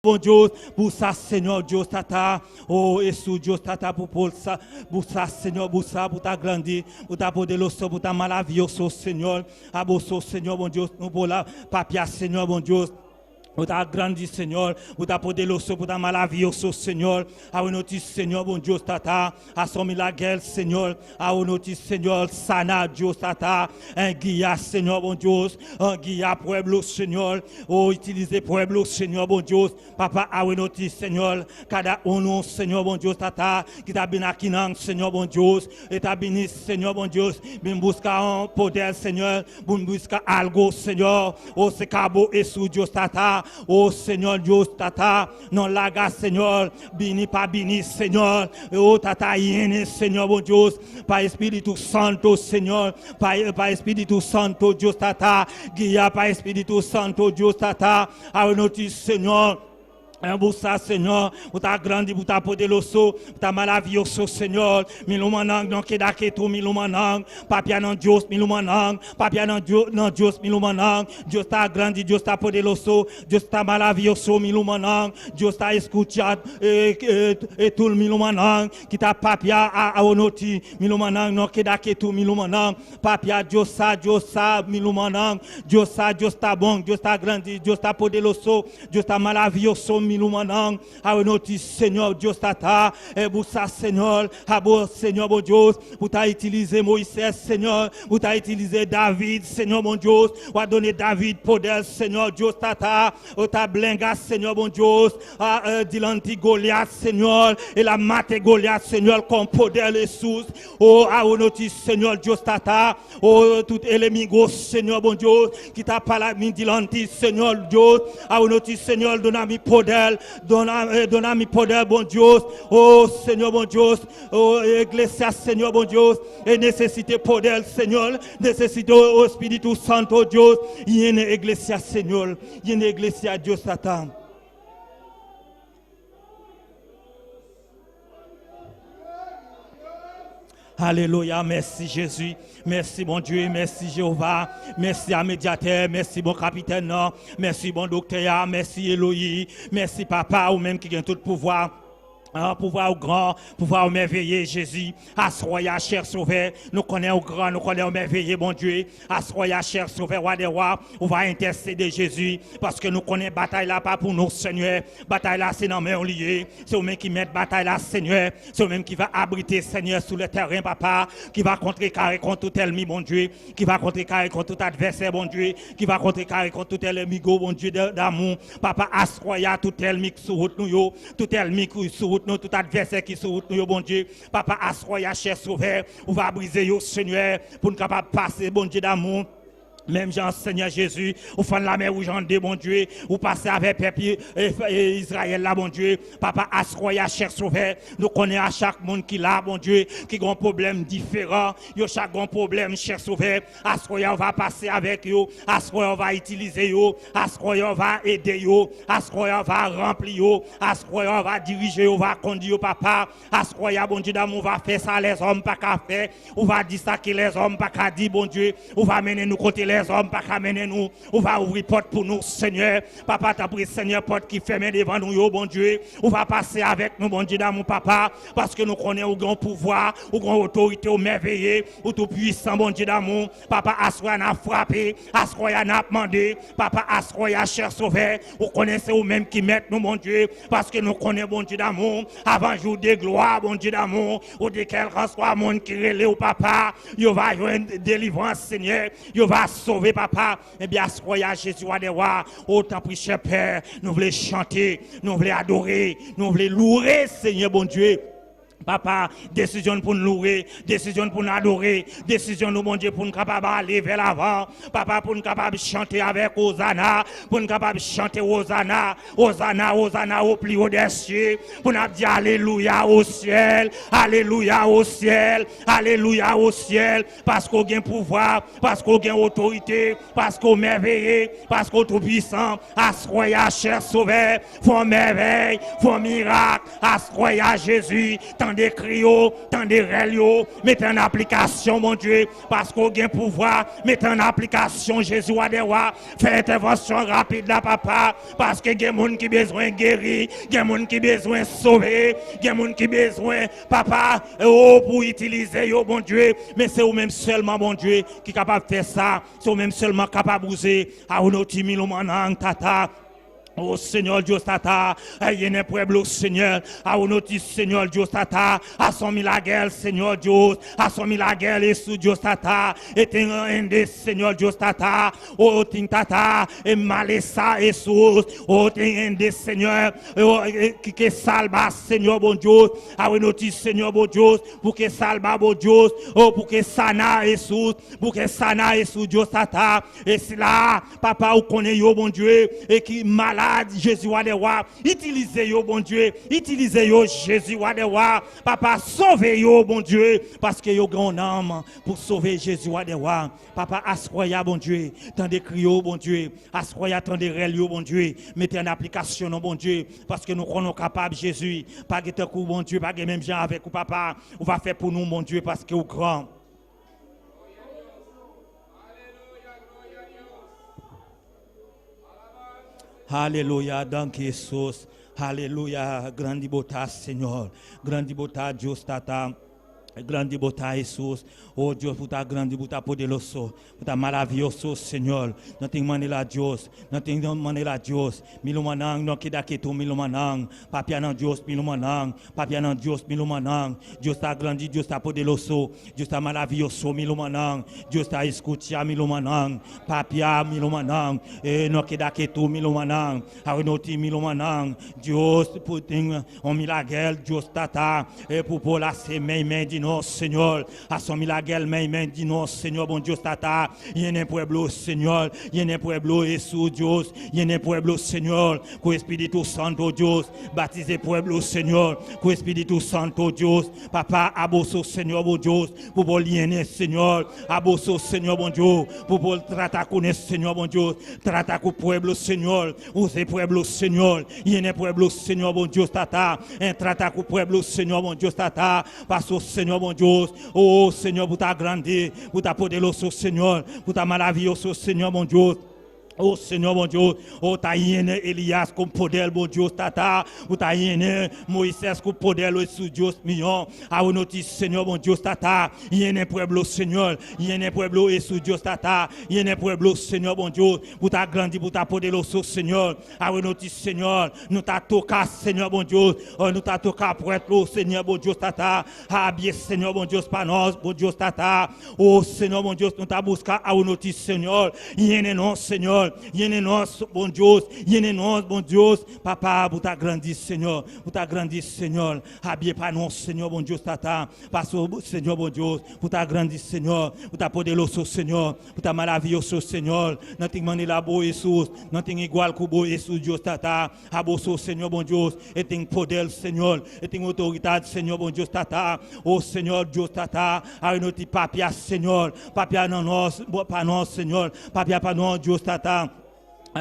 Bon Dios, busa Señor Dios tata, oh Jesús Dios tata por bolsa, busa Señor, busa buta grande, buta poderoso, buta maravilloso Señor, aboso Señor bon Dios, no bola papia Señor bon Dios. Buta grande Señor, buta poderoso, buta maravilloso Señor. Awe Señor bon Dios tata, assomi la guerre Señor, awe Señor sana Dios tata, un guía Señor bon Dios, un guía pueblo Señor, oh utiliser pueblo Señor bon Dios, papa awe Señor, cada uno Señor bon Dios tata, qui t'a bien acquis Señor bon Dios, et t'a béni Señor bon Dios, bien busca un poder Señor, bon busca algo Señor, oh se cabo et su Dios tata, oh Señor Dios tata, non laga Señor, bini pa bini Señor, oh tata yene Señor bon Dios, pa Espíritu Santo Señor, pa, pa Espíritu Santo Dios tata, guía pa Espíritu Santo Dios tata, awe Señor. Un ça, Seigneur, ou ta grandi, ou ta poderoso, ou ta maravilloso, Seigneur. Mi lumanang, non queda quieto, mi lumanang. Papia nan Dios, mi lumanang. Papia nan Dios, nan Dios, mi lumanang. Dios está grande, Dios está poderoso, Dios está maravilloso, mi lumanang. Dios está escuchando, eh, eh, eh, tout mi lumanang. Qui ta papia a, a onoti, mi lumanang, non queda quieto, mi lumanang. Papia, Dios sa, Dios sa, mi lumanang. Dios sa, Dios está bom, Dios está grande, Dios está poderoso, Dios está maravilloso, mi lumanang. A Señor, Dios tata, et pour ça, Seigneur, à bon Seigneur, bon Dieu, pour t'a utilisé Moïse, Seigneur, pour t'a utilisé David, Seigneur, mon Dieu, ou a donné David poder, Seigneur, Dios tata, ou ta blinga, Seigneur, bon Dieu, a dilanti Goliath, Seigneur, et la mate Goliath, Seigneur, comme poder les sous, oh, a Seigneur, Dios tata, oh, tout ennemi, Seigneur, bon Dieu, qui t'a parlé, mi dilanti, Seigneur, Dieu, a Seigneur, donna mi poder, donna, donna mi poder, bon Dieu, oh, Seigneur, bon Dieu, oh, Iglesia, Seigneur, bon Dieu, et nécessité poder, Seigneur, nécessité au Espíritu Santo, Dieu, y en iglesia, Seigneur, y en iglesia, Dios, Satan. Alléluia, merci Jésus, merci bon Dieu, merci Jéhovah, merci à médiateur, merci bon capitaine, merci bon docteur, merci Elohim, merci papa ou même qui gagne tout pouvoir. Hein, pouvoir au grand, pouvoir au merveilleux Jésus, assoya cher sauveur, nous connaissons au grand, nous connaissons au merveilleux bon Dieu, assoya cher sauveur, roi des rois, on va intercéder Jésus, parce que nous connaissons bataille là pas pour nous Seigneur, bataille là c'est dans main lié, c'est eux même qui met bataille là Seigneur, c'est eux même qui va abriter Seigneur sur le terrain papa, qui va contrecarrer contre tout ennemi bon Dieu, qui va contrecarrer contre tout adversaire bon Dieu, qui va contrecarrer contre tout ennemi bon Dieu d'amour, papa assoya tout ennemi qui sur route nous yo, tout ennemi qui sur route nous, tout adversaire qui sur route nous, bon Dieu, papa assoya cher sauveur, on va briser yo Seigneur pour nous capable passer bon Dieu d'amour. Même Jean, Seigneur Jésus, ou fond la mer rouge en deux, bon Dieu, ou passer avec peuple Israël là, bon Dieu, papa assoya cher sauveur, nous connaissons à chaque monde qui là, bon Dieu, qui a un problème différent, yo chaque grand problème, cher sauveur, assoya va passer avec yo, assoya va utiliser yo, assoya va aider yo, assoya va remplir yo, assoya va diriger yo, va conduire yo, papa, assoya, bon Dieu d'amour, va faire ça les hommes pas qu'à faire, ou va dire ça que les hommes pas qu'à dire, bon Dieu, ou va mener nous côté les hommes pas qu'à mener nous, ou va ouvrir porte pour nous, Seigneur, papa, t'as pris, Seigneur, porte qui ferme devant nous, yo, bon Dieu, ou va passer avec nous, bon Dieu d'amour, papa, parce que nous connaissons au grand pouvoir, au grand autorité, au merveilleux, au tout puissant, bon Dieu d'amour, papa, assoya n'a frappé, assoya n'a demandé, papa, assoya, cher sauveur, vous connaissez vous même qui met nous, bon Dieu, parce que nous connaissons, bon Dieu d'amour, avant jour de gloire, bon Dieu d'amour, ou de quel soit monde qui relève au papa, il va joindre délivrance, Seigneur, il va sauver papa, et bien, assoya Jésus, roi des rois, autant pris, cher Père, nous voulons chanter, nous voulons adorer, nous voulons louer, Seigneur, bon Dieu. Papa, décision pour nous louer, décision pour nous adorer, décision nous, bon Dieu, pour nous capables d'aller vers l'avant, papa, pour nous capables de chanter avec Hosanna, pour nous capables de chanter Hosanna, Hosanna, Hosanna au plus haut des cieux, pour nous dire Alléluia au ciel, Alléluia au ciel, Alléluia au ciel, parce qu'on a pouvoir, parce qu'on a autorité, parce qu'on est merveilleux, parce qu'on est tout puissant, assoya, cher sauveur, font merveille, font miracle, assoya Jésus, Tande kri yo, tande rèl yo, mete an aplikasyon Bondye, paske ou gen pouvwa, mete an aplikasyon Jezi wa dè wa, fè entèvansyon rapid la papa, paske gen moun ki bezwen geri, gen moun ki bezwen sove, gen moun ki bezwen papa, oh pou itilize yo Bondye, men se ou menm sèlman Bondye ki kapab fè sa, se ou menm sèlman kapab uze, Aunoti milumanang tata. Oh Señor Dios tata, en el pueblo Señor, aunoti Señor Dios tata, a son milagro Señor Dios, a son milagro Jesús Dios tata, e ten Señor Dios tata, oh tin tata, e maleza Jesús, oh ten Señor, oh, que salva Señor bon Dios, aunoti Señor bon Dios, pour que salva bon Dios, oh pour que sana Jesús, pour que sana Jesús Dios tata, e sila, papa ou konnen yo Bondye, e ki malad, Jezi wa dè wa, itilize yo Bondye, itilize yo Jezi wa dè wa, papa sove yo Bondye, paske yo gen yon nanm pou sove Jezi wa dè wa, papa aswè a Bondye, tande kri yo Bondye, aswè a tande rèl yo Bondye, mete an aplikasyon non Bondye, paske nou konnen ou kapab Jezi, pa gen tankou w Bondye, pa gen menm jan avèk ou papa, ou va fè pou nou Bondye paske ou gran. Aleluya, danki Hesus. Aleluya, grandi bo ta, Señor. Grandi bo ta, Dios Tata. Grandi bo ta, Hesus. Oh Dios, bo ta grandi, bo ta poderoso, bo ta maravioso, Señor. No tin manera, Dios. No tin manera, Dios. Mi rumannan, no keda ketu, mi rumannan. Papia na Dios, mi rumannan. Papia na Dios, mi rumannan. Dios ta grandi, Dios ta poderoso. Dios ta maravioso, mi rumannan. Dios ta skucha, mi rumannan. Papia, mi rumannan. Eh, no keda ketu, mi rumannan. Awe no tin mi rumannan. Dios tin un milager, Dios tata. E pou por hasi meimei di nos, Señor. Hasi un milager meimei di nos, Señor, bon Dios tata. Yena pueblo, Señor. Yena pueblo, Jesús, Dios. Yena pueblo, Señor. Ku Spiritu Santu, Dios. Batisá pueblo, Señor. Ku Spiritu Santu, Dios. Papa, abo so, Señor, bon Dios. Pou por yena, Señor. Abo so, Señor, bon Dios. Pou por trata ku Señor, bon Dios. Trata ku pueblo, Señor. Usa pueblo, Señor. Yena pueblo, Señor, bon Dios, tata. En trata ku pueblo, Señor, bon Dios, tata. Paso, Señor, bon Dios. Oh, Señor, bo ta grandi, bo ta poderoso, Señor. Bo ta maravioso, Señor, bon Dios. Oh Señor, bon Dios, oh ta yena Elias ku poder, bon Dios, tata, bo ta yena Moises ku poder, oh Dios mío, awe Señor, bon Dios, tata, yena pueblo, Señor, yena pueblo, Jesús, Dios, tata, yena pueblo, Señor, bon Dios, bo ta grandi, bo ta poderoso, Señor, awe Señor, nos ta toka, Señor, bon Dios, oh, nos ta toka pueblo, Señor, bon Dios, tata, habri, Señor, bon Dios, pa nos, bon Dios, tata, oh Señor, bon Dios, nos ta buska awe Señor, yena nos, Señor, yena nos, bon Dios, yena nos, bon Dios, papa, bo ta grandi, Señor, bo ta grandi, Señor, habri pa nos, Señor, bon Dios, tata, paso, Señor, bon Dios, bo ta grandi, Señor, bo ta poderoso, Señor, bo ta maravioso, Señor, no tin manera bo Jesús, no tin igual ku bo Jesús, Dios, tata, abo so, Señor, bon Dios, e tin poder, Señor, e tin outoridat, Señor, bon Dios, tata, oh Señor, Dios, tata, awe noti papia, Señor, papia na nos, pa nos, Señor, papia pa nos, Dios, tata.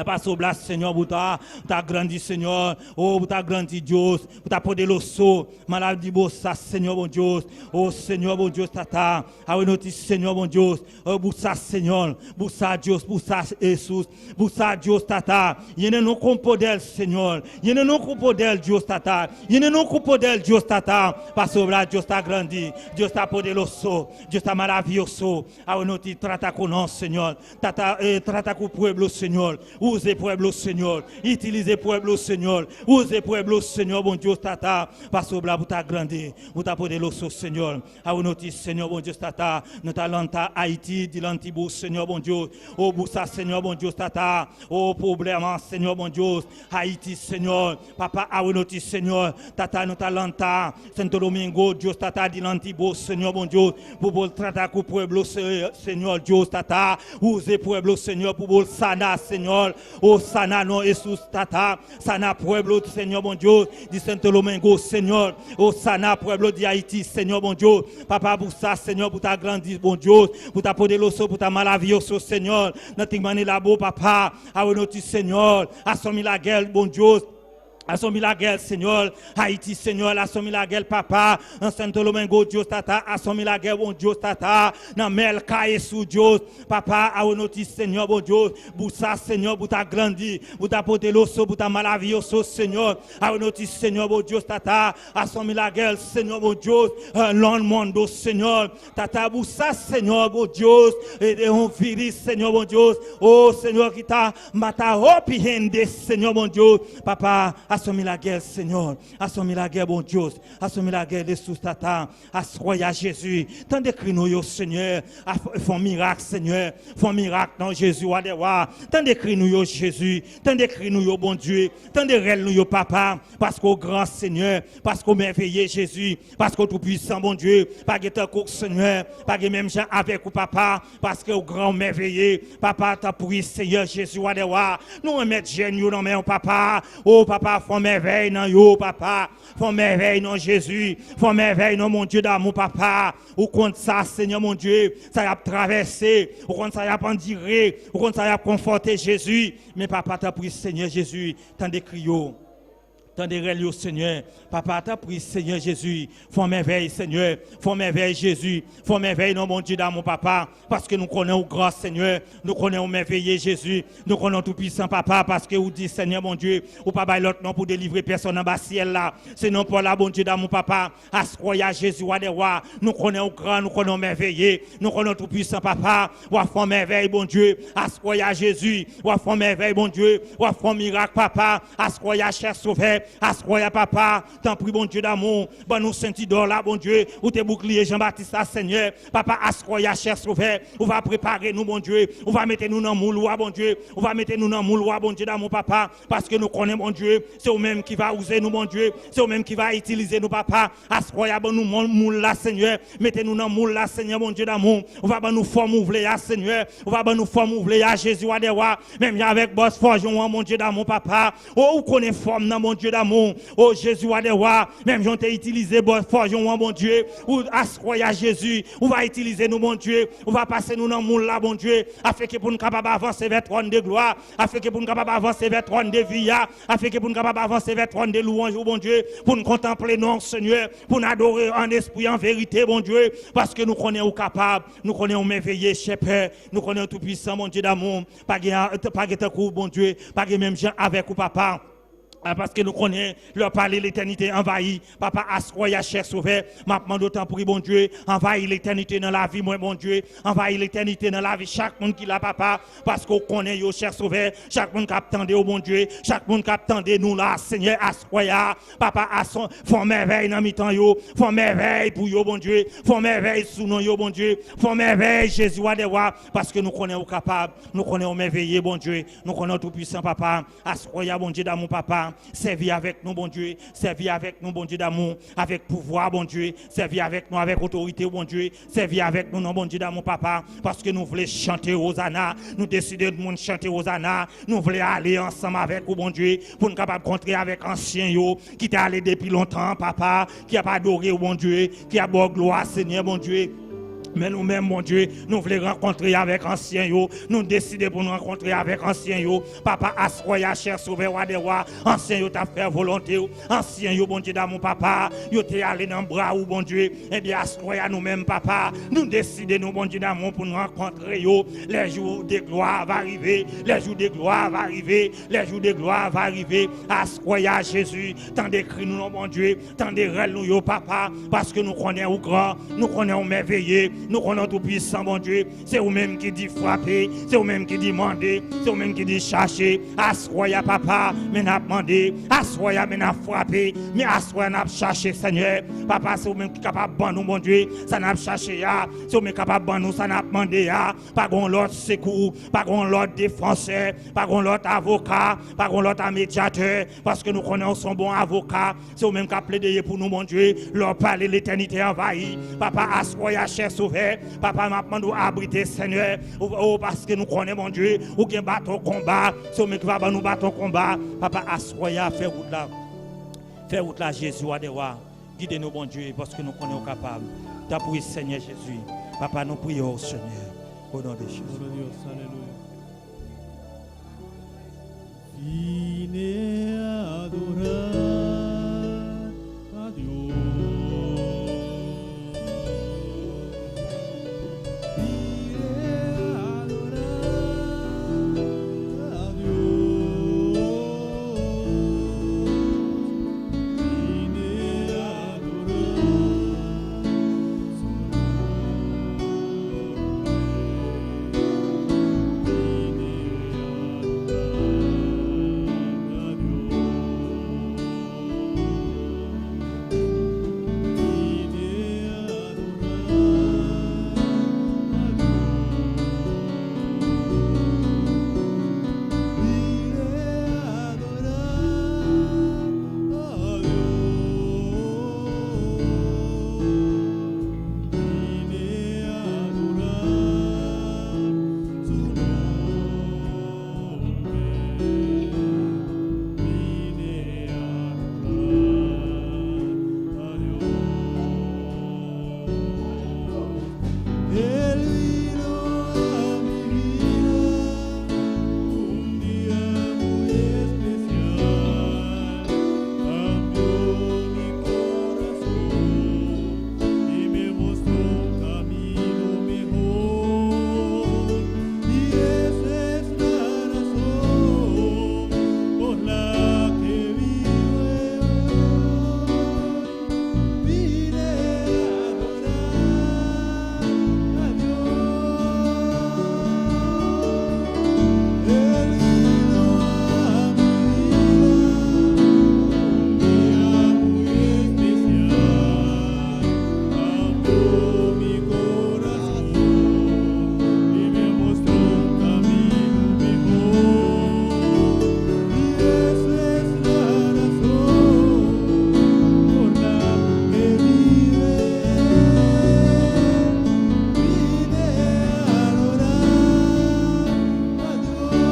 Pasobra, Señor, bo ta, ta grandi, Señor. Oh, bo ta grandi, Dios. Bo ta poderoso. Maravioso, Señor, bon Dios. Oh, Señor, bon Dios, tata. Awe noti, Señor, bon Dios. Oh, buska, Señor. Buska, Dios. Buska, Jesús. Buska, Dios, tata. Yena nos ku poder, Señor. Yena nos ku poder, Dios, tata. Yena nos ku poder, Dios, tata. Pasobra, Dios ta grandi. Dios ta poderoso. Dios ta maravioso. Awe noti trata ku nos, Señor. Tata, eh, trata ku pueblo, Señor. Usa pueblo, Señor. Utilisá pueblo, Señor. Usa pueblo, Señor, bon Dios, tata. Pasobra, bo ta grandi. Bo ta poderoso, Señor. Awe noti, Señor, bon Dios, tata. Nos ta lanta Haiti, dilanti bo, Señor, bon Dios. Oh, buska, Señor, bon Dios, tata. Oh, problema, Señor, bon Dios. Haiti, Señor. Papa, awe noti, Señor. Tata, nos ta lanta Santo Domingo, Dios, tata, dilanti bo, Señor, bon Dios. Pou por trata ku pueblo, Señor, Dios, tata. Usa pueblo, Señor, pou por sana, Señor. Oh, sana, no, Jesús, tata. Sana pueblo, Señor, bon Dios. Di Santo Domingo, Señor. Oh, sana pueblo di Haiti, Señor, bon Dios. Papa, buska, Señor, bo ta grandi, bon Dios. Bo ta poderoso, bo ta maravioso, Señor. No tin manera bo, papa. Awe noti, Señor. Hasi milager, bon Dios. Haz un milagro, Señor. Haití, Señor, haz un milagro, papá. En Santo Domingo, Dios, tata. Haz un milagro, bon Dios, tata. Nan Merka Jesús, Dios. Papa, a notis, Señor, bon Dios. Busa, Señor, buta grandi. Buta poderoso, buta maravilloso, Señor. A notis, Señor, bon Dios, tata. Haz un milagro, Señor, bon Dios. En mundo, Señor. Tata, busa, Señor, bon Dios. De un virus, Señor, bon Dios. Oh, Señor, ki ta mata hopi hende, Señor, bon Dios. Papá, haz un milagro, Señor. Haz un milagro, bon Dios. Haz un milagro, Jesús, tata. Aswè a Jezi. Tande kri nou yo, Seyè. Fè yon mirak, Seyè. Fè yon mirak, non, Jezi, wa dè wa. Tande kri nou yo, Jezi. Tande kri nou yo, bon Dye. Tande rèl nou yo, papa. Paske ou gran, Seyè. Paske ou mèveye, Jezi. Paske ou toupuisan, bon Dye. Pa gen tankou w, Seyè. Pa gen menm jan avèk ou, papa. Paske ou gran, mèveye. Papa, tanpri, Seyè, Jezi, wa dè wa. Nou remèt jèn yo nan men, papa. Oh, papa, fè mèvèy nan yo, papa. Fè mèvèy non Jezi. Fè mèvèy non mon Dye damou, papa. Ou konn sa, Seyè mon Dye. Sa y ap travèse. Ou konn sa y ap andire. Ou konn sa y ap konfòte Jezi. Men papa, tanpri, Seyè Jezi, tande kri yo. Tande rèl yo, Seyè. Papa, tanpri, Seyè Jezi. Fè mèvèy, Seyè. Fè mèvèy, Jezi. Fè mèvèy non bon Dye damou, papa. Paske nou konnen ou gran, Seyè. Nou konnen ou mèveye, Jezi. Nou konnen toupuisan, papa. Paske ou di, Seyè, bon Dye, ou pa bay lòt non pou delivre pèsonn anba syèl la. Se non pa w la, bon Dye damou, papa. Aswè a, Jezi, wa dè wa. Nou konnen ou gran, nou konnen ou mèveye. Nou konnen toupuisan, papa. Ou fè mèvèy, bon Dye. Aswè a, Jezi. Ou fè mèvèy, bon Dye. Ou fè mirak, papa. Aswè a, chè Sovè. Aswè a, papa. Tanpri, bon Dye damou. Ban nou senti dò la, bon Dye. Ou te boukliye Jean-Baptiste, la, Seyè. Papa, aswè a, chè Sovè. Ou va prepare nou, bon Dye. Ou va mete nou nan moul, bon Dye. Ou va mete nou nan moul, bon Dye damou, papa. Paske nou konnen, bon Dye. Se ou menm ki va ize nou, bon Dye. Se ou menm ki va itilize nou, papa. Aswè a, ban nou moul la, Seyè. Mete nou nan moul la, Seyè, bon Dye damou. Ou va ban nou fòm ou vle, Seyè. Ou va ban nou fòm ou vle, Jezi, wa dè wa. Menm avèk bòs fòjewon, bon Dye damou, papa. Oh, ou konnen fòm nan, bon Dye damou. Oh, Jezi, wa dè wa. Menm jan te itilize bòs fòjewon, bon Dye. Ou aswè a, Jezi. Ou va itilize nou, bon Dye. Ou va pase nou nan moul la, bon Dye. Afen ke pou nou kapab avanse vè twòn de glwa. Afen ke pou nou kapab avanse vè twòn de vi, afen ke pou nou kapab avanse vè twòn de lwanj, bon Dye, pou nou kontanple non, Seyè, pou nou adore an espri, an verite, bon Dye, paske nou konnen ou kapab, nou konnen ou mèveye, chè Pè, nou konnen toupuisan, bon Dye damou, pa pa gen tankou, bon Dye, pa gen menm jan avèk ou, papa. Ah, paske nou konnen lè pale letènite anvayi. Papa, aswè a, chè Sovè, m ap mande tanpri, bon Dye, anvayi letènite nan lavi mwen, bon Dye, anvayi letènite nan lavi chak moun ki la, papa, paske ou konnen yo, chè Sovè, chak moun k ap tande, oh, bon Dye, chak moun k ap tande nou la, Seyè, aswè a, papa, fè mèvèy nan mitan yo, fè mèvèy pou yo, bon Dye, fè mèvèy sou nou yo, bon Dye, fè mèvèy, Jezi, wa dè wa, paske nou konnen ou kapab, nou konnen ou mèveye, bon Dye, nou konnen toupuisan, papa. Aswè a, bon Dye damou, papa, sèvi avèk nou, bon Dye, sèvi avèk nou, bon Dye damou, avèk pouvwa, bon Dye, sèvi avèk nou, avèk otorite, bon Dye, sèvi avèk nou, non, bon Dye damou, papa, paske nou vle chante Ozana, nou deside de moun chante Ozana, nou vle ale ansanm avèk ou, bon Dye, pou nou kapab rankontre avèk ansyen yo, ki te ale depi lontan, papa, ki ap adore, bon Dye, ki ap ba glwa, Seyè, bon Dye. Men nou menm, bon Dye, nou vle rankontre avèk ansyen yo. Nou deside pou nou rankontre avèk ansyen yo. Papa, aswè a, chè Sovè, wa dè wa, ansyen yo t ap fè volonte. Ansyen yo, bon Dye damou, papa, yo te ale nan bra ou, bon Dye. Ebyen, aswè a, nou menm, papa, nou deside nou, bon Dye damou, pou nou rankontre yo. Lè jou de glwa va rive, lè jou de glwa va rive, lè jou de glwa va rive. Aswè a, Jezi, tande kri nou, non, bon Dye, tande rèl nou yo, papa, paske nou konnen ou gran, nou konnen ou mèveye, nou konnen toupuisan, bon Dye. Se ou menm ki di frape, se ou menm ki di mande, se ou menm ki di chache. Aswè a, papa, men n ap mande, aswè a, men n ap frape, men aswè a n ap chache, Seyè. Papa, se ou menm ki kapab ban nou, bon Dye, sa n ap chache a, se ou menm kapab ban nou sa n ap mande a. Pa gon lòt sekou, pa gon lòt defansè, pa gon lòt avoka, pa gon lòt medyatè, paske nou konnen se yon bon avoka, se ou menm k ap plede pou nou, bon Dye. Lè w pale, letènite anvayi. Papa, aswè a, chè Sovè. Papa, m ap mande abrite, Seyè. Oh, paske nou konnen, bon Dye, ou gen baton konba. Se ou menm ki va ban nou baton konba. Papa, aswè a, fè wout la. Fè wout la, Jezi, wa dè wa. Gide nou, bon Dye, paske nou konnen ou kapab. Tanpri, Seyè Jezi. Papa, nou priyon, Seyè. O non de Jezi. O non de Dios, aleluya. Vine a adorar a Dios. Vine a adorar a Dios. Vine a adorar su nombre. Vine a adorar a Dios. Vine a adorar a Dios. Vine a adorar a Dios. Vine a adorar su nombre. Vine a adorar a Dios. Él vino a mi vida un día muy especial, cambió mi corazón y me mostró un camino mejor. Y esa es la razón por la que vivo hoy. Vine a adorar a Dios. Él vino a mi vida un día muy especial, cambió mi corazón y me mostró un camino mejor. Y esa es la razón por la que vive. Vine a adorar a Dios.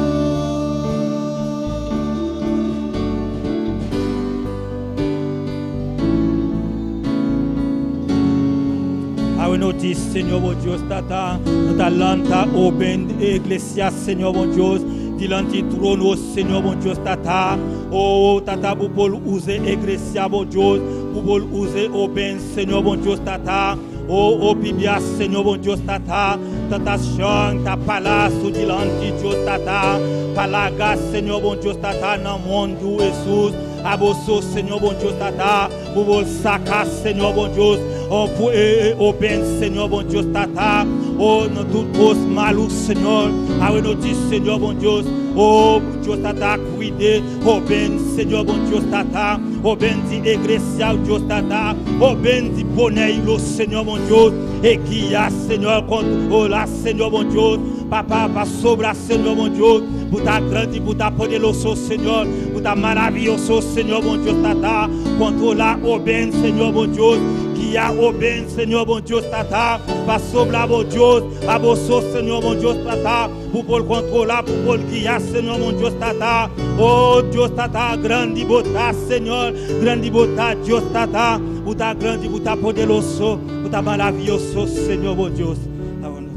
Awe nou di, Señor bon Dios, tata, nou ta lanta oben iglesia, Señor bon Dios, dilanti trono, Señor bon Dios, tata, oh, tata, pou pou use iglesia, bon Dios, pou pou use oben, Señor bon Dios, tata, oh, oh, Biblia, Señor bon Dios, tata, tata, chan, ta palacio dilanti Dios, tata, palaga, Señor bon Dios, tata, nan mundo, Jesus, aboso, Señor bon Dios, tata, pou pou saca, Señor bon Dios, oh, pou, oh, ben, Señor bon Dios, tata, oh, nan tout cos malou, Señor, awe nou di, Señor bon Dios, oh, Dios tata, cuide, oh, ben, Señor bon Dios, tata, oh, ben di iglesia, Dios tata, oh, ben di bonheur, Señor bon Dios, e guia, Señor, contre, oh, la, Señor bon Dios, papa, pa sobra, Señor bon Dios, pour ta grande, pour ta poderoso, Señor, pour ta maravilloso, Señor bon Dios, tata, controla, oh, ben, Señor bon Dios, guia, oh, ben, Señor bon Dios, tata, pa sobra, bon Dios, aboso, Señor bon Dios, tata, pour pour controlar, pour pour guiar, Señor mon Dios, tata, oh Dios, tata, grande bota, Señor, grande bota, Dios, tata, pour ta grande, pour ta poderoso, pour ta maravilloso, Señor bon Dios.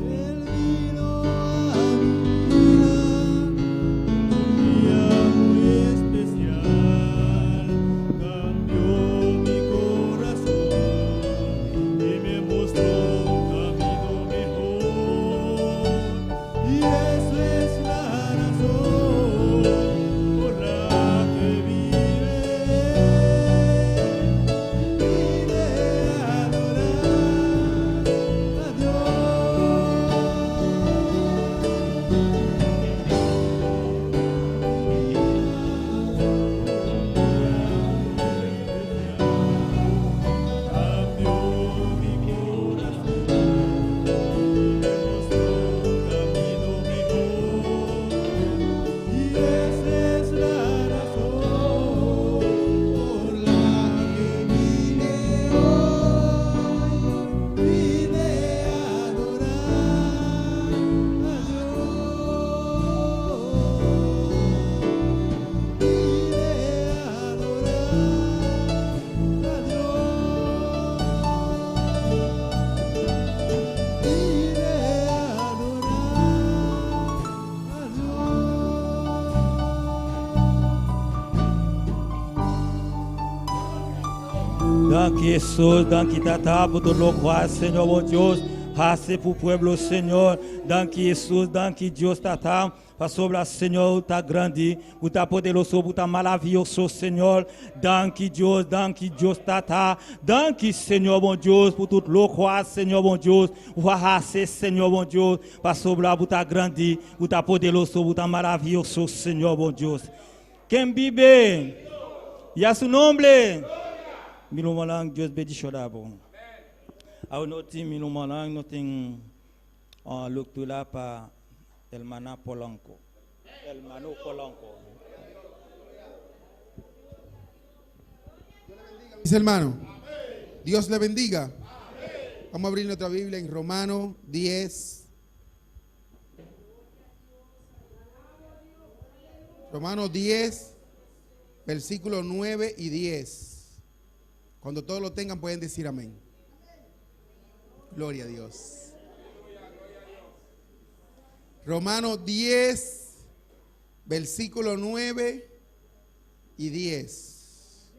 Él vino a mi vida un día muy especial, cambió mi corazón y me mostró un camino mejor. Y esa es la razón por la que vive. Vine a adorar a Dios. Danki Hesus, danki Tata pa tur loke Señor bon Dios hasi pa pueblo Señor. Danki Hesus, danki Dios Tata. Pasobra Señor ta grandi, ta poderoso, ta maravioso, Señor. Danki Dios, danki Dios Tata. Danki Señor bon Dios pa tur loke Señor bon Dios. Hasi Señor bon Dios. Pasobra ta grandi, ta poderoso, ta maravioso, Señor bon Dios. Ken biba? I a su nòmber. Mi rumannan, Dios bendishoná bo. Awor nos tin mi rumannan, nos tin lektura pa Hermana Polanco. Hermano Polanco. Mis hermanos, Dios le bendiga. Vamos a abrir nuestra Biblia en Romanos 10. Romanos 10, versículos 9 y 10. Cuando todos lo tengan pueden decir amén. Gloria a Dios. Romanos 10, versículo 9 y 10.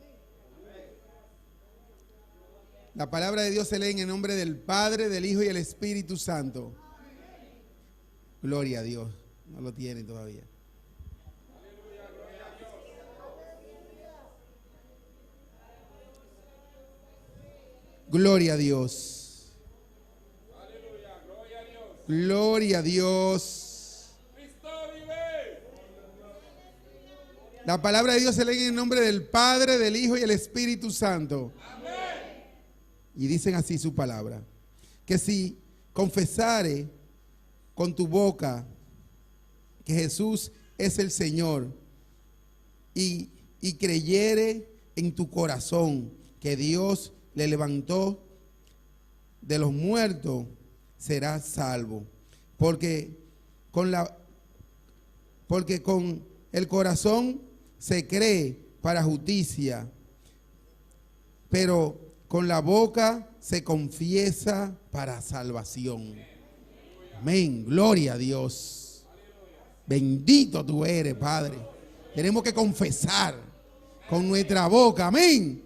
La palabra de Dios se lee en el nombre del Padre, del Hijo y del Espíritu Santo. Gloria a Dios. No lo tienen todavía. Gloria a Dios. Gloria a Dios. La palabra de Dios se lee en el nombre del Padre, del Hijo y del Espíritu Santo. Y dicen así su palabra. Que si confesare con tu boca que Jesús es el Señor y creyere en tu corazón que Dios le levantó de los muertos, serás salvo. Porque con el corazón se cree para justicia, pero con la boca se confiesa para salvación. Amén. Gloria a Dios. Bendito tú eres, Padre. Tenemos que confesar con nuestra boca. Amén.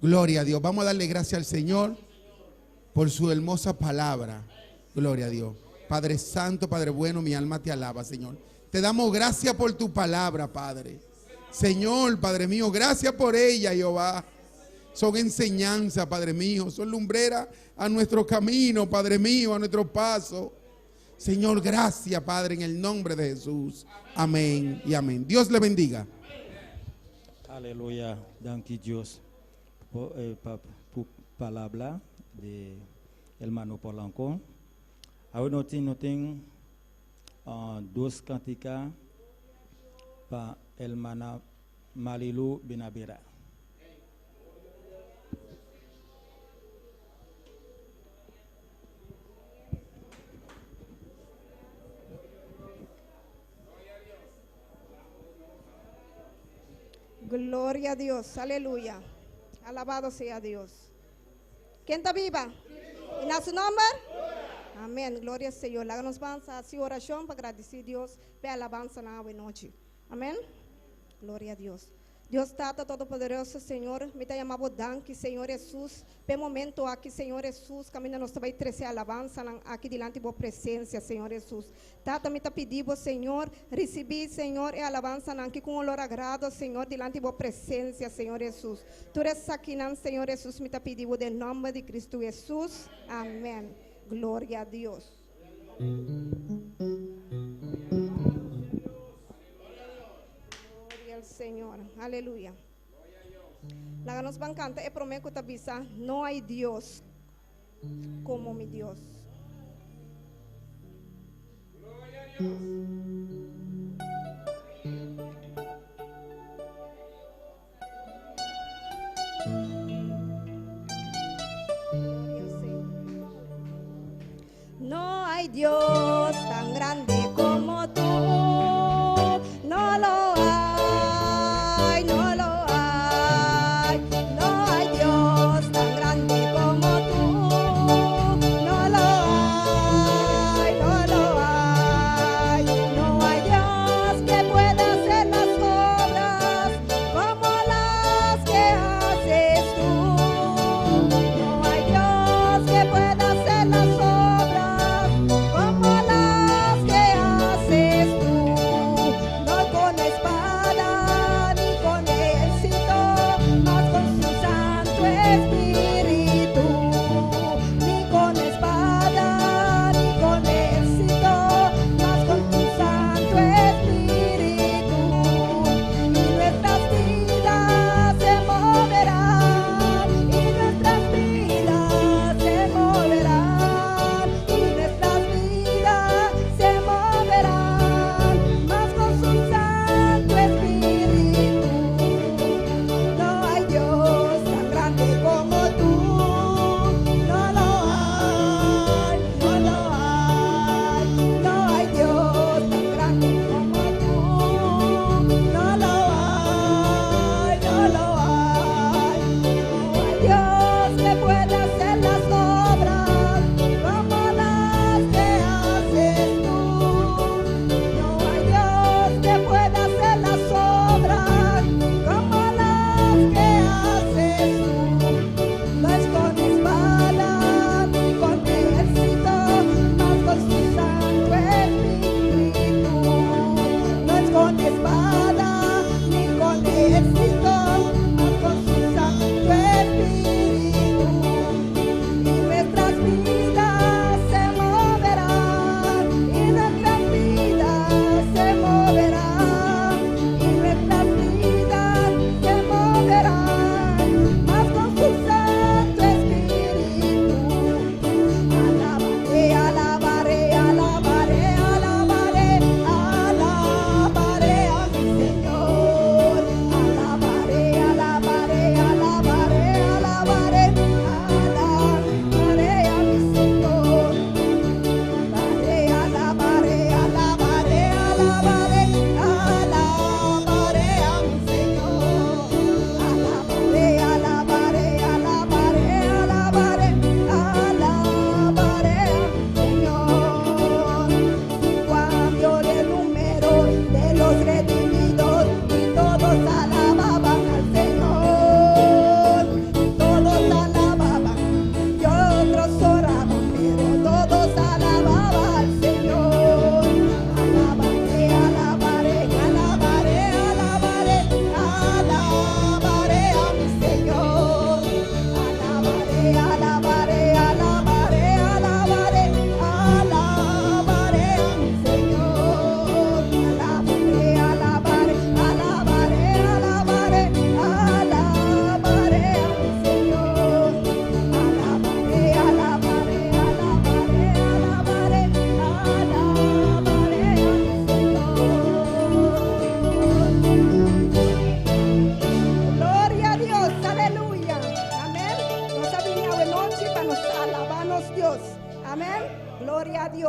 Gloria a Dios. Vamos a darle gracias al Señor por su hermosa palabra. Gloria a Dios. Padre Santo, Padre bueno, mi alma te alaba, Señor. Te damos gracias por tu palabra, Padre. Señor, Padre mío, gracias por ella, Jehová. Son enseñanza, Padre mío. Son lumbrera a nuestro camino, Padre mío, a nuestro paso. Señor, gracias, Padre, en el nombre de Jesús. Amén y amén. Dios le bendiga. Aleluya. Danki Dios pa palabra di hermano Polanco. Awor nos tin dos kantika pa hermana Marilu Benavera. Gloria a Dios, aleluya. Alabado sea Dios. Ken ta biba? I na su nòmber? Amèn. Gloria al Señor. Laga nos ban hasi orashon pa gradisí Dios pa alabansa na anochi. Amèn. Gloria a Dios. Dios Tata Todopoderoso, Señor, mi ta yama bo danki, Señor Jesus, pa momento aki, Señor Jesus, kaminda nos ta bai trese alabansa aki dilanti bo presensia, Señor Jesus. Tata, mi ta pidi, Señor, risibí, Señor, e alabansa aki ku olor agrado, Señor, dilanti bo presensia, Señor Jesus. Tur esakinan, Señor Jesus, mi ta pidi den nòmber di Kristu Jesus. Amèn. Gloria a Dios. Gloria al Señor. Aleluya. Laga nos ban kanta e promé ku ta bisa, no hay Dios como mi Dios. Gloria a Dios. Gloria al Señor. No hay Dios tan grande como tú. No lo hay, no lo hay. No hay Dios tan grande como tú. No lo hay, no lo hay. No hay Dios.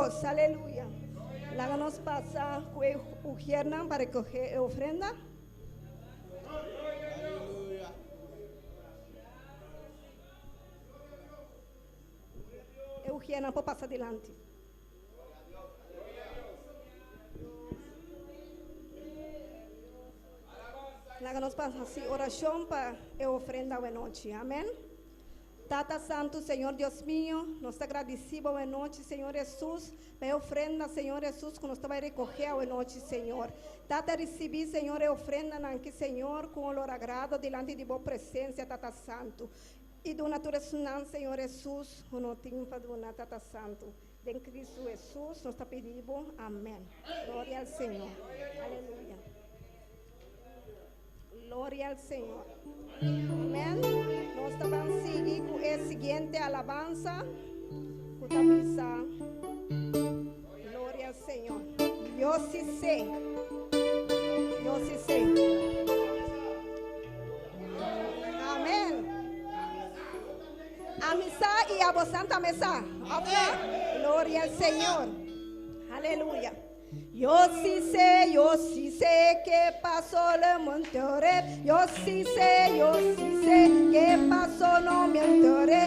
Dios, aleluya. Laga nos pasa ku e ushiernan pa rekohé e ofrenda. E ushiernan por pasa dilanti. Laga nos pasa hasi orashon pa e ofrenda awe nochi. Amèn. Tata Santu, Señor Dios mio, nos ta gradisí Bo awe nochi, Señor Hesus, pa e ofrenda, Señor Hesus, ku nos ta bai rekohé awe nochi, Señor. Tata, risibí, Señor, e ofrendanan aki, Señor, ku olor agrado dilanti di Bo presensia, Tata Santu. I duna tur esunnan, Señor Hesus, ku no tin pa duna, Tata Santu. Den Cristo Hesus nos ta pidi Bo. Amèn. Gloria al Señor. Aleluya. Gloria al Señor. Amén. Nos ta ban sigui ku e siguiente alabansa ku ta bisa Gloria al Señor. Yo sí sé. Yo sí sé. Amén. Ami sa i abo santa me sa. Gloria al Señor. Aleluya. Yo sí sé, yo sí sé que pasó le monte Horeb. Yo sí sé, yo sí sé que pasó, no me enteré.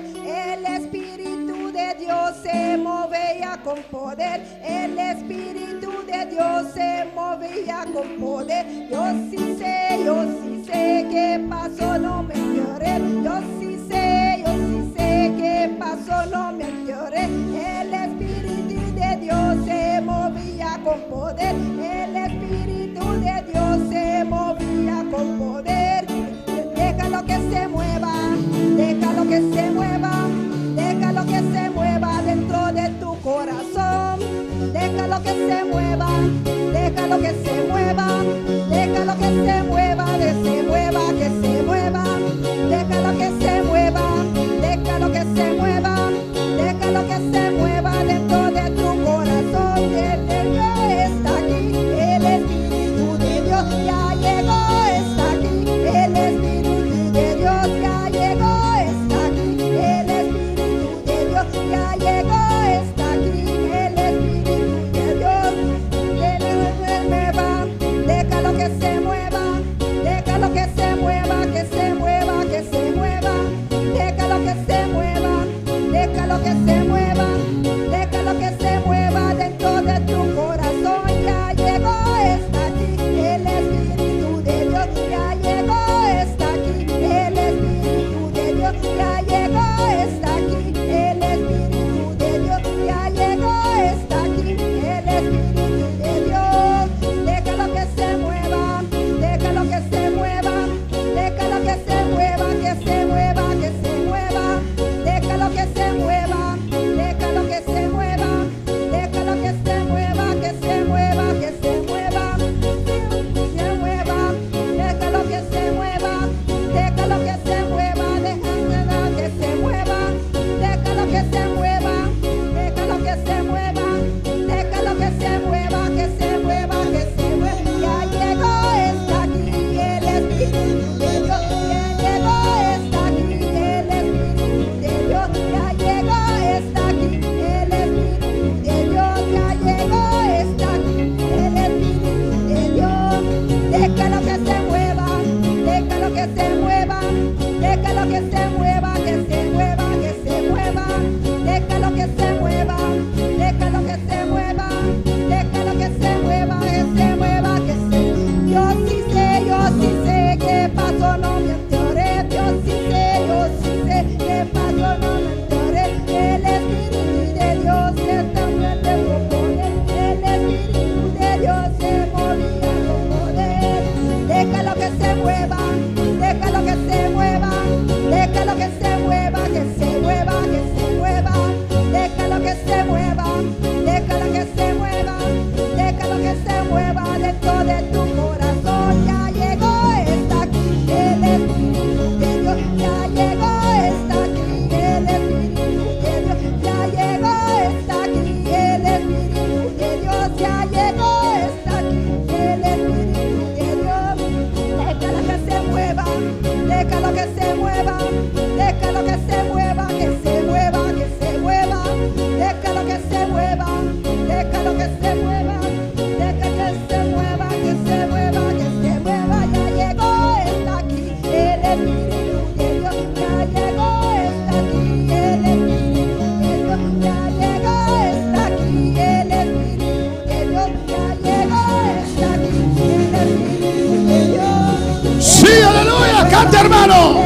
El Espíritu de Dios se movía con poder. El Espíritu de Dios se movía con poder. Yo sí sé, yo sí sé que pasó, no me enteré. Yo sí sé, yo sí sé que pasó, no me enteré. El Espíritu de Dios se movía con poder. El Espíritu de Dios se movía con poder. Déjalo que se mueva, déjalo que se mueva, déjalo que se mueva dentro de tu corazón. Déjalo que se mueva, déjalo que se mueva, déjalo que se mueva, que se mueva, que se mueva. Déjalo que se mueva, déjalo que se mueva, déjalo que se mueva dentro de tu corazón. El de Dios está aquí, el Espíritu de Dios ya llegó, está aquí, el Espíritu de Dios ya llegó, está aquí, el Espíritu de Dios ya llegó, está aquí, el Espíritu de Dios. Que se mueva, déjalo que se mueva, déjalo que se mueva, que se mueva, que se mueva, déjalo que se mueva, déjalo que se mueva, déjalo que se mueva dentro de tu corazón. Ya llegó, está aquí, el Espíritu de Dios ya llegó, está aquí, el Espíritu de Dios ya llegó, está aquí, el Espíritu de Dios ya llegó, está aquí, el Espíritu de Dios. Déjalo que se mueva, déjalo que se mueva, déjalo que se mueva, que se mueva, que se mueva, déjalo que se mueva, déjalo que se mueva, déjalo que se mueva, que se mueva, que se mueva, se mueva, déjalo que se mueva, déjalo que se mueva, déjalo que se mueva, déjalo que se mueva, déjalo que se mueva, déjalo que se mueva, que se mueva, que se mueva. Ya llegó, está aquí el Espíritu de Dios. Ya llegó, está aquí el Espíritu de Dios. Ya llegó, está aquí el Espíritu de Dios. Ya llegó, está aquí el Espíritu de Dios. Déjalo que se mueva, déjalo que se mueva, déjalo que se mueva, que se mueva, que se mueva. Déjalo que se mueva, déjalo que se mueva, déjalo que se mueva, que se mueva, que se. Yo sí sé, yo sí sé que pasó, no me enteré. Yo sí sé, yo sí sé que pasó, no me enteré. El Espíritu de Dios está fuerte con poder. El Espíritu de Dios se movía con poder. Déjalo que se mueva, déjalo que se mueva, déjalo que se mueva, que se mueva, que se mueva. Déjalo que se mueva, déjalo que se mueva, déjalo que se mueva dentro de tu corazón. Ya llegó, está aquí el Espíritu de Dios. Ya llegó, está aquí el Espíritu de Dios. Ya llegó, está aquí el Espíritu de Dios. Ya llegó, está aquí el Espíritu de Dios. Déjalo que se mueva, déjalo que se mueva, déjalo que se mueva, que se mueva, que se mueva. Déjalo que se mueva, Canta, hermano.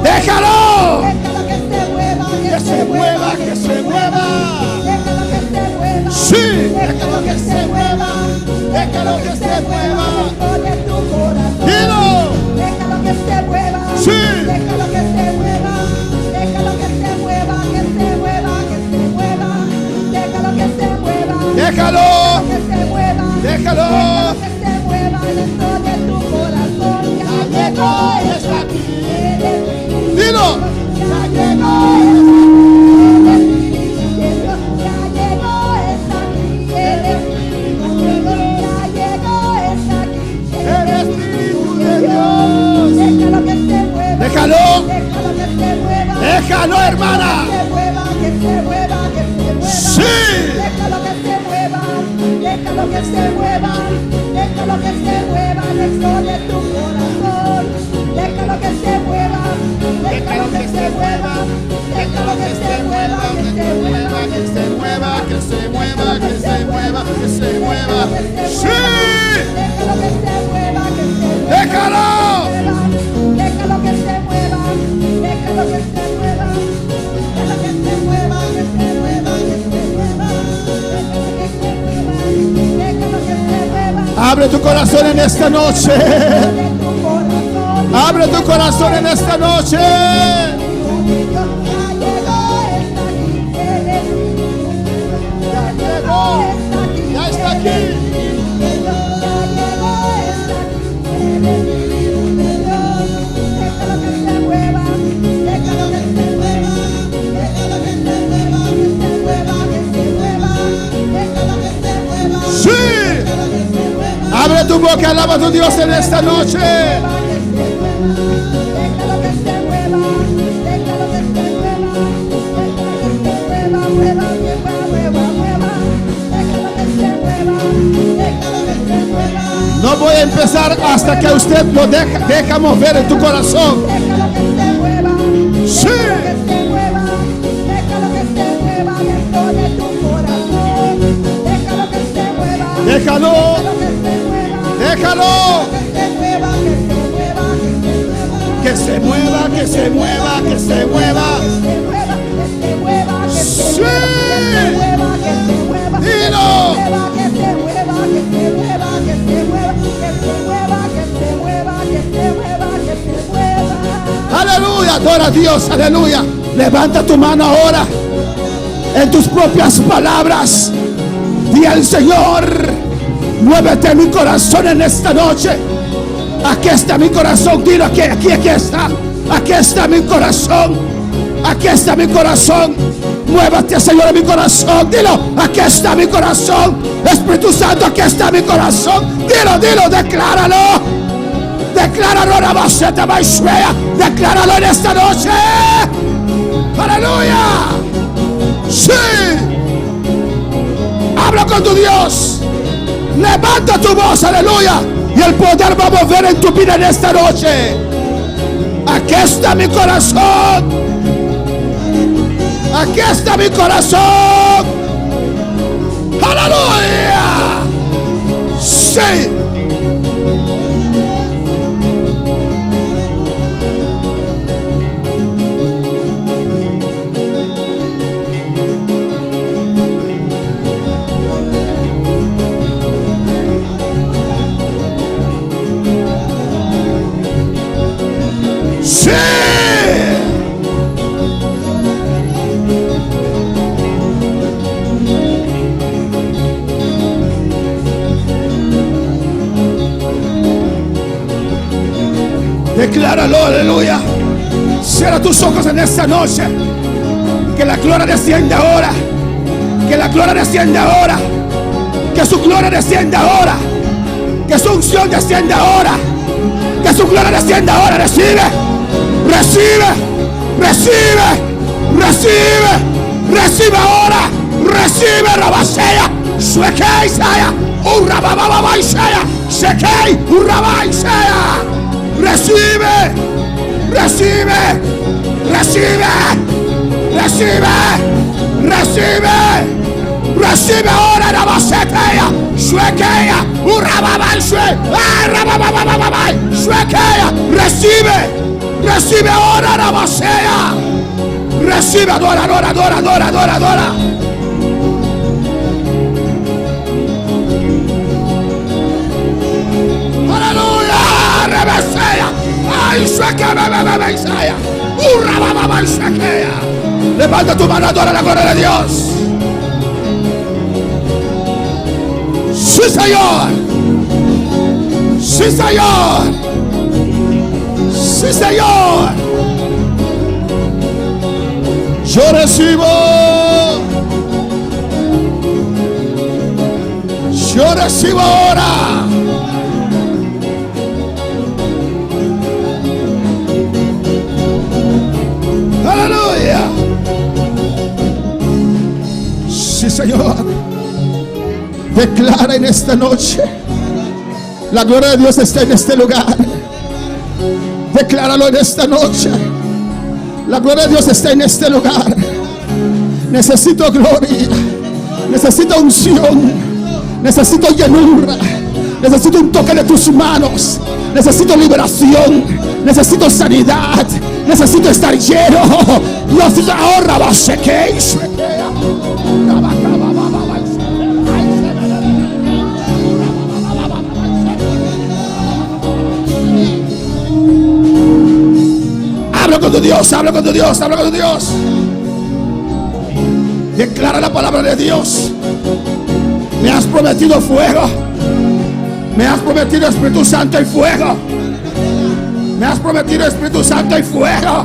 Déjalo Déjalo. que se mueva. Que se mueva, que se mueva. Déjalo que se mueva. Sí. Déjalo que se mueva. Déjalo que se mueva. Dentro de tu corazón. Dilo. Déjalo que se mueva. Sí. Déjalo que se mueva. Déjalo que se mueva, que se mueva, que se mueva. Déjalo que se mueva. Déjalo. Que se mueva. Déjalo. Déjalo que se mueva dentro de tu corazón. Ya llegó, está aquí. El Espíritu Dilo. Ya llegó, el Espíritu de Dios. Ya llegó, está aquí. El Espíritu de Dios. Ya llegó, está aquí. El Espíritu de Dios. Déjalo que se mueva. Déjalo. Déjalo que se mueva. Déjalo, hermana. Que se mueva, que se mueva, que se mueva. Sí. Déjalo que se mueva. Déjalo que se mueva. Déjalo que se mueva dentro de tu corazón. Déjalo que se mueva. Déjalo que se mueva. Déjalo que se mueva, que se mueva, que se mueva, que se mueva, que se mueva, que se mueva. Sí. Déjalo que se mueva, que se mueva. Déjalo. Déjalo que se mueva, déjalo que se mueva, déjalo que se mueva, que se mueva, que se mueva, déjalo que se mueva, déjalo que se mueva. Abre tu corazón en esta noche. De tu corazón. Abre tu corazón en esta noche. Ya llegó, está aquí, el Espíritu. Ya llegó. Está aquí, Ya está el aquí. Espíritu de Dios. Ya llegó, está aquí, el Espíritu de Dios. Déjalo que se mueva, déjalo que se mueva, déjalo que se mueva, que se mueva, que se mueva, déjalo que se mueva. Sí. Déjalo que se mueva. Abre tu boca, alaba a tu Dios en esta noche. Déjalo que se mueva, déjalo que se mueva, déjalo que se mueva, mueva, mueva, mueva, mueva. Déjalo que se mueva, déjalo que se mueva. No voy a empezar hasta que usted lo deja, deja mover en tu corazón. Déjalo que se mueva, Sí. déjalo que se mueva, déjalo que se mueva dentro de tu corazón. Déjalo que se mueva, Déjalo. déjalo que se mueva, Déjalo. que se mueva, que se mueva, que se mueva. Que se mueva, que se mueva, que se mueva. Que se mueva, que se mueva, que se Sí. mueva, que se mueva, que se Dilo. mueva, que se mueva, que se mueva, que se mueva, que se mueva, que se mueva, que se mueva, que se mueva. Aleluya, adora a Dios, aleluya. Levanta tu mano ahora en tus propias palabras. Di al Señor, muévete mi corazón en esta noche. Aquí está mi corazón, dilo aquí, aquí, aquí está. Aquí está mi corazón. Aquí está mi corazón. Muévete, Señor, en mi corazón. Dilo, aquí está mi corazón. Espíritu Santo, aquí está mi corazón. Dilo, dilo, decláralo. Decláralo, Rabaseta Baishvea. Decláralo en esta noche. Aleluya. Sí. Habla con tu Dios. Levanta tu voz, aleluya. Y el poder va a mover en tu vida en esta noche. Aquí está mi corazón. Aquí está mi corazón. Aleluya. Sí. Sí. Decláralo, aleluya. Cierra tus ojos en esta noche. Que la gloria descienda ahora. Que la gloria descienda ahora. Que su gloria descienda ahora. Que su unción descienda ahora. Que su gloria descienda ahora. Recibe. Recibe. Recibe. Recibe. Recibe ahora. Recibe Rabasea. Suekei Isaiah. Urrabababa Isaiah. Sekei. Urraba Isaiah. Recibe. Recibe. Recibe. Recibe. Recibe. Recibe ahora Rabasetea, Shuekea, Urababa, Shue, Rabababababa, Shuekea. Recibe, recibe ahora Rabasea. Recibe, adora, adora, adora, adora, adora, adora. Aleluya, Rebesea. Ay, Shuekea, bebebe, Isaiah. Urabababa, Shuekea. Levanta tu mano, adora la gloria de Dios. Sí, Señor. Sí, Señor. Sí, Señor. Yo recibo. Yo recibo ahora. Aleluya. Sí, Señor. Declara en esta noche. La gloria de Dios está en este lugar. Decláralo en esta noche. La gloria de Dios está en este lugar. Necesito gloria. Necesito unción. Necesito llenura. Necesito un toque de tus manos. Necesito liberación. Necesito sanidad. Necesito estar lleno. Dios ahorra. Habla con tu Dios, habla con tu Dios, habla con tu Dios. Declara la palabra de Dios. Me has prometido fuego. Me has prometido Espíritu Santo y fuego. Me has prometido Espíritu Santo y fuego.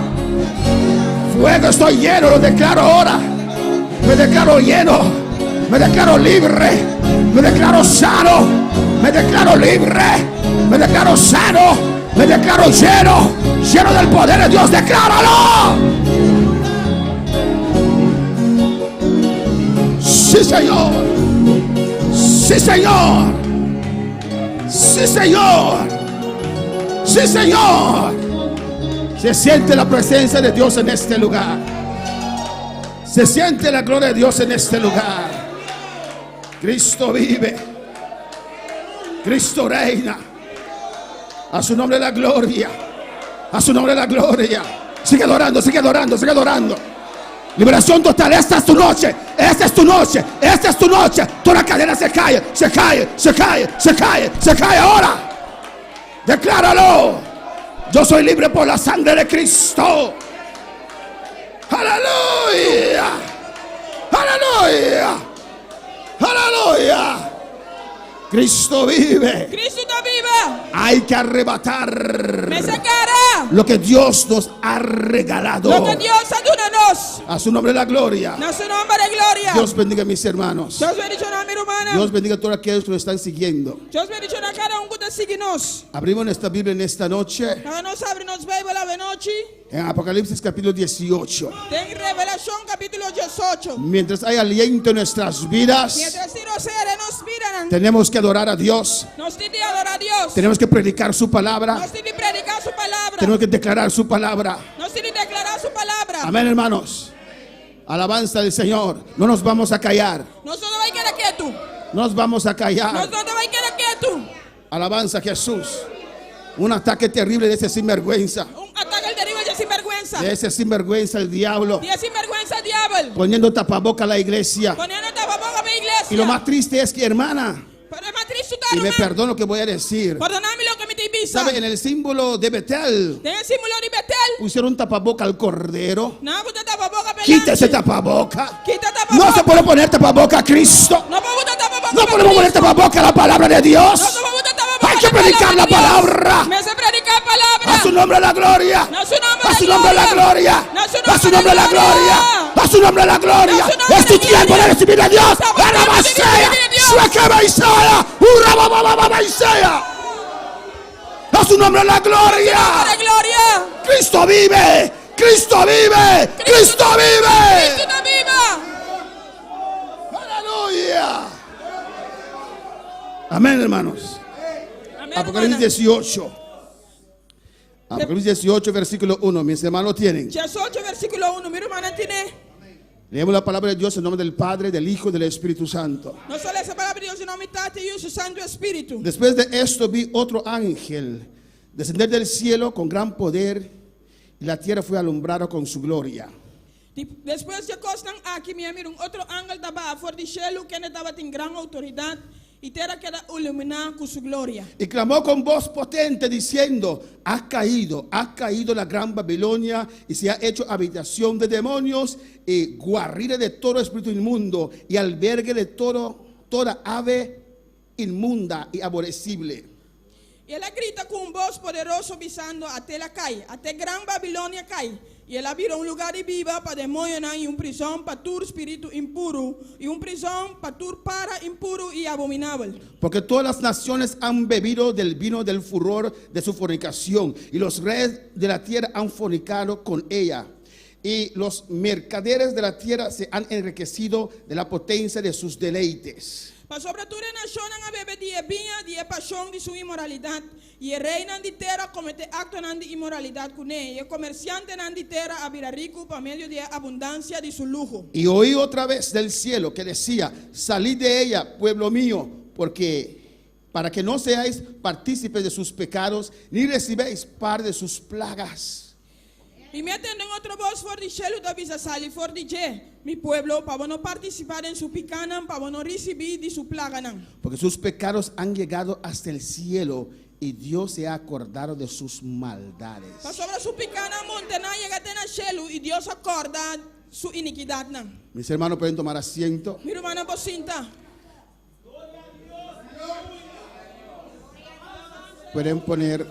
Fuego, estoy lleno, lo declaro ahora. Me declaro lleno. Me declaro libre. Me declaro sano. Me declaro libre. Me declaro sano. Me declaro lleno. Lleno del poder de Dios. Decláralo. Sí, Señor. Sí, Señor. Sí, Señor. Sí, Señor. Se siente la presencia de Dios en este lugar. Se siente la gloria de Dios en este lugar. Cristo vive. Cristo reina. A su nombre la gloria. A su nombre la gloria. Sigue adorando, sigue adorando, sigue adorando. Liberación total. Esta es tu noche. Esta es tu noche. Esta es tu noche. Toda la cadena se cae, se cae, se cae, se cae, se cae ahora. Decláralo. Yo soy libre por la sangre de Cristo. Aleluya. Aleluya. Aleluya. Cristo vive. Cristo ta biba. Hay que arrebatar Mester gara. lo que Dios nos ha regalado. Loke Dios a duna nos. A su nombre la gloria. Na su nòmber e gloria. Dios bendiga a mis hermanos. Dios bendishoná mi rumannan. Dios bendiga a todos aquellos que nos están siguiendo. Dios bendishoná kada un ku ta sigui nos. Abrimos nuestra Biblia en esta noche. Laga nos habri nos Beibel awe nochi. En Apocalipsis capítulo 18. Den Revelashon kapítulo 18. Mientras hay aliento en nuestras vidas, Mientras tin rosea den nos bidanan, tenemos que adorar a Dios. nos tin di adorá Dios. Tenemos que predicar su palabra. Nos tin di prediká su palabra. Tenemos que declarar su palabra. Nos tin di deklará su palabra. Amén, hermanos. Alabanza del Señor. No nos vamos a callar. Nos no ta bai keda ketu. No nos vamos a callar. Nos no ta bai keda ketu. Alabanza a Jesús. Un ataque terrible de ese sinvergüenza. Un atake teribel di e sinbèrgwensa. De ese sinvergüenza el diablo. Di e sinbèrgwensa diabel. Poniendo tapaboca a la iglesia. Poniendo tapaboka pa iglesia. Y lo más triste es que, hermana, Pero e mas tristu ta, y me ruman. perdono lo que voy a decir. Pordoná mi loke mi ta bisa. ¿Sabe? En el símbolo de Betel Den e símbolo di Betel. pusieron tapaboca al cordero. Nan a buta tapaboka pa e Quita ese lamchi. tapaboca. Kita tapaboka. No se puede poner tapaboca a Cristo. No por buta tapaboka No pa podemos poner Cristo. tapaboca a la palabra de Dios. No por buta tapaboka Hay que la predicar la palabra de Dios. palabra. Mester prediká palabra. A su nombre la gloria. Na su nòmber A su nombre la gloria. Na su A su nombre la gloria. A su nombre la gloria. Na su nombre Es tu la tiempo de gloria. recibir a Dios. Estamos tiempo de Arabasea. recibir a Dios. Suekebaisea. Urababababaisea. A su nombre la gloria. La gloria. Cristo vive. Cristo vive. Cristo vive. Cristo ta biba. Aleluya. Amén, hermanos. Amèn, Apocalipsis rumannan. 18. Apocalipsis 18, versículo 1. Mis hermanos lo tienen. 18, versíkulo 1. Mi rumannan tin'é. Leemos la palabra de Dios en nombre del Padre, del Hijo y del Espíritu Santo. Nos ta lesa palabra di Dios den nòmber di Tata, Yu, i Santu Spiritu. Después de esto vi otro ángel descender del cielo con gran poder y la tierra fue alumbrada con su gloria. Despues di e kosnan aki mi a mira un otro angel ta baha for di shelu, kende tabatin gran outoridat, i tera a keda iluminá ku su gloria. Y clamó con voz potente diciendo, Ha caído, ha caído la gran Babilonia y se ha hecho habitación de demonios y guarida de todo espíritu inmundo y albergue de todo, toda ave inmunda y aborrecible. I el a grita ku un bos poderoso, bisando, At'é el a kai, at'é gran Babilonia a kai! I el a bira un lugá di biba pa demoñonan i un prizòn pa tur spiritu impuru, i un prizòn pa tur para impuru i abominabel. Porque todas las naciones han bebido del vino del furor de su fornicación, y los reyes de la tierra han fornicado con ella. Y los mercaderes de la tierra se han enriquecido de la potencia de sus deleites. Pasobra tur e nashonnan a bebe di e biña di e pashon di su inmoralidat, i e reinan di tera a kometé aktonan di inmoralidat kuné, i e komersiantenan di tera a bira riku pa medio di e abundansia di su luho. Y oí otra vez del cielo que decía, Salid de ella, pueblo mío, porque para que no seáis partícipes de sus pecados, ni recibáis parte de sus plagas. I mi a tende un otro bos for di shelu ta bisa, Sali for di dje, mi pueblo, pa bo no partisipá den su pikánan, pa bo no risibí di su plaganan. Porque sus pecados han llegado hasta el cielo, y Dios se ha acordado de sus maldades. Pasobra su pikánan a montená yega te na shelu, i Dios a kòrda su inikidatnan. Mis hermanos pueden tomar asiento. Mi rumannan por sinta. Pueden poner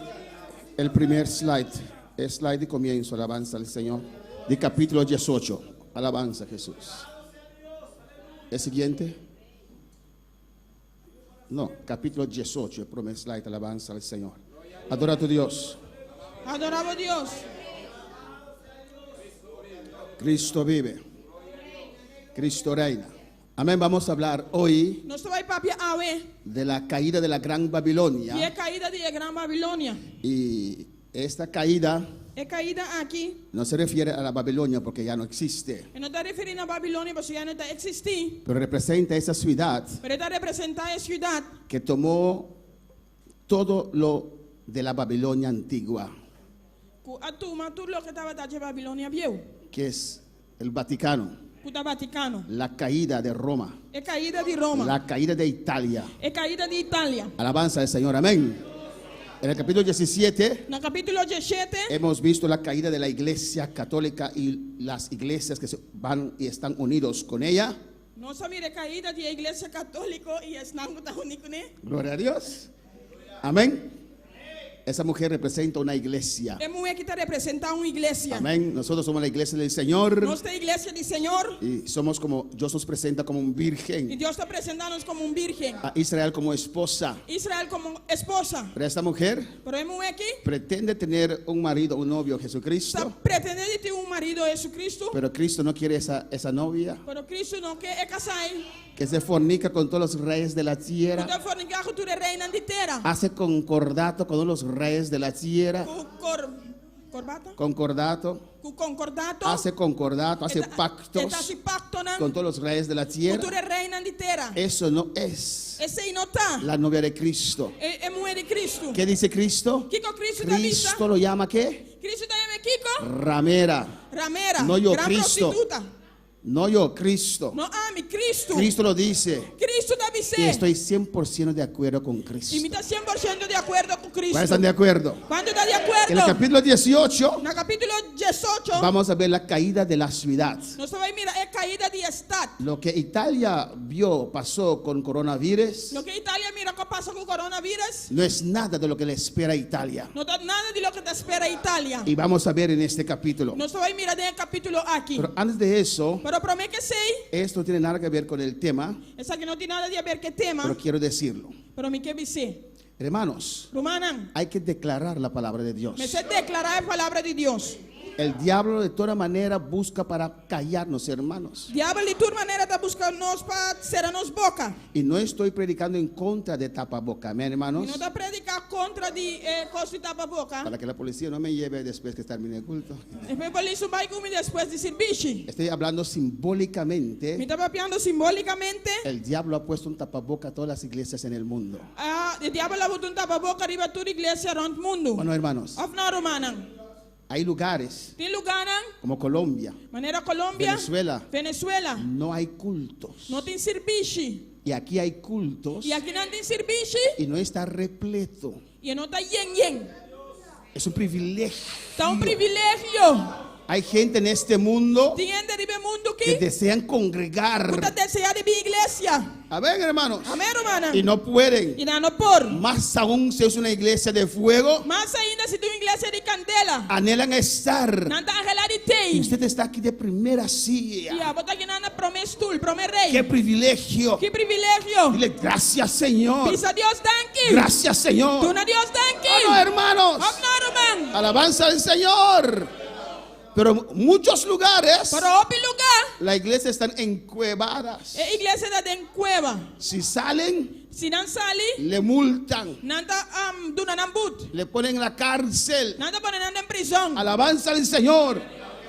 el primer slide, el slide de comienzo, alabanza al Señor, de capítulo 18. Alabanza a Jesús. El siguiente. No, capítulo 18, el primer slide, alabanza al Señor. Adora a tu Dios. Adorá bo Dios. Cristo vive. Cristo reina. Amén. Vamos a hablar hoy Nos ta bai papia awe de la caída de la gran di e Babilonia. kaida di e Gran Babilonia. Y esta caída E kaida aki no se refiere a la Babilonia porque ya no existe, e no ta referí na Babilonia pasobra ya no ta eksistí, pero representa esa ciudad pero e ta representá e siudat que tomó todo lo de la Babilonia antigua, ku a tuma tur loke tabata dje Babilonia bieu, que es el Vaticano, ku ta Vatikano, la caída de Roma, e kaida di Roma, la caída de Italia. e kaida di Italia. Alabanza al Señor, amén. En el capítulo 17 Na kapítulo diesshete, hemos visto la caída de la iglesia católica y las iglesias que se van y están unidos con ella. nos a mira e kaida di e Iglesia Katóliko i esnan ku ta uní kuné. Gloria a Dios. Amén. Esa mujer representa una iglesia. E muhé aki ta representá un iglesia. Amén. Nosotros somos la iglesia del Señor Nos ta e iglesia di Señor y somos como Dios nos presenta como un i virgen, Dios ta presentá nos komo un bírgen. a Israel como esposa. Israel komo esposa. Pero esta mujer Pero e muhé aki pretende tener un marido, un novio, ta Jesucristo, pretendé di tin un marido, Jesucristo. pero Cristo no quiere esa, esa novia Pero Cristo no ke e kasá ei. que se fornica con todos los reyes de la Ku tierra, ta forniká ku tur e reinan di tera. hace concordato con todos los reyes de la tierra, Ku kor, korbata? concordato, Ku konkordato. hace concordato, hace E ta pactos hasi paktonan con todos los reyes de la ku tierra. tur e reinan di tera. Eso no es Esei no ta la novia de Cristo. e, e muhé di Cristo. ¿Qué dice Cristo? Kiko Cristo ta bisa? Cristo lo llama ¿qué? Cristo ta yam'é kiko? Ramera. Ramera. No yo, gran Cristo. prostituta. No yo, Cristo. No ami, Cristo. Cristo lo dice. Cristo ta Y bis'é. estoy 100% de acuerdo con I mi Cristo. ta 100% di akuerdo ku Cristo. ¿Cuántos están de acuerdo? Kuantu ta di En el akuerdo? capítulo 18 Na kapítulo 18, vamos a ver la caída de la ciudad. nos ta bai mira e kaida di e stat. Lo que Italia vio, pasó con coronavirus, Loke Italia a mira ku a pasa ku coronavirus, no es nada de lo que le espera a Italia. no ta nada di loke ta spera Italia. Y vamos a ver en este capítulo. Nos ta bai mira den e kapítulo aki. Pero antes de eso, Pero promé ku esei, esto no tiene nada que ver con el tema, esaki no tin nada di aber ku e tema, pero quiero decirlo. pero mi ke bis'é. Hermanos, Rumannan, hay que declarar la palabra de Dios. mester deklará e palabra di Dios. El diablo de toda manera busca para callarnos, hermanos. Diabel di tur manera ta buska nos pa sera nos boka. Y no estoy predicando en contra de tapaboca, amén, Mi hermanos. no ta prediká kontra di eh, kos di tapa boka. Para que la policía no me lleve después que termine el culto. Pa polis no bai ku mi despues di sirbishi. Estoy hablando Mi simbólicamente. ta papiando simbólikamente. El diablo ha puesto un tapaboca a todas las iglesias en el mundo. Ah, e diabel a buta un tapaboka riba tur iglesia rònt mundu. Bueno, hermanos, Òf no, rumannan. hay lugares Tin lugánan, como Colombia, manera Colombia, Venezuela, Venezuela, no hay cultos. no tin sirbishi. Y aquí hay cultos I akinan tin sirbishi y no está repleto. i no ta yen yen. Es un privilegio. Ta un privilegio. Hay gente en este mundo Tin hende riba e mundu que aki desean ku ta congregar. deseá di bin iglesia. Amén, hermanos. Amèn, rumannan. Y no pueden. I nan no por. Más aún si es una iglesia de fuego, Mas ainda si ta un iglesia di kandela. anhelan estar. Nan ta anhelá di Y t'ei. usted está aquí de primera I silla. abo ta akinan na promé stul, promé rei. ¡Qué privilegio! Ki privilegio. Dile gracias, Señor. Bisa Dios danki. Gracias, Señor. Duna Dios danki. Oh, no, hermanos. Òf no, ruman. Alabanza al Señor. Pero muchos lugares, Pero hopi lugá, la iglesia están encuevadas. e iglesia ta den kueba. Si salen, Si nan sali, le multan, nan ta duna nan but. le ponen en la cárcel. Nan ta pone nan den prizòn. Alabanza al Señor.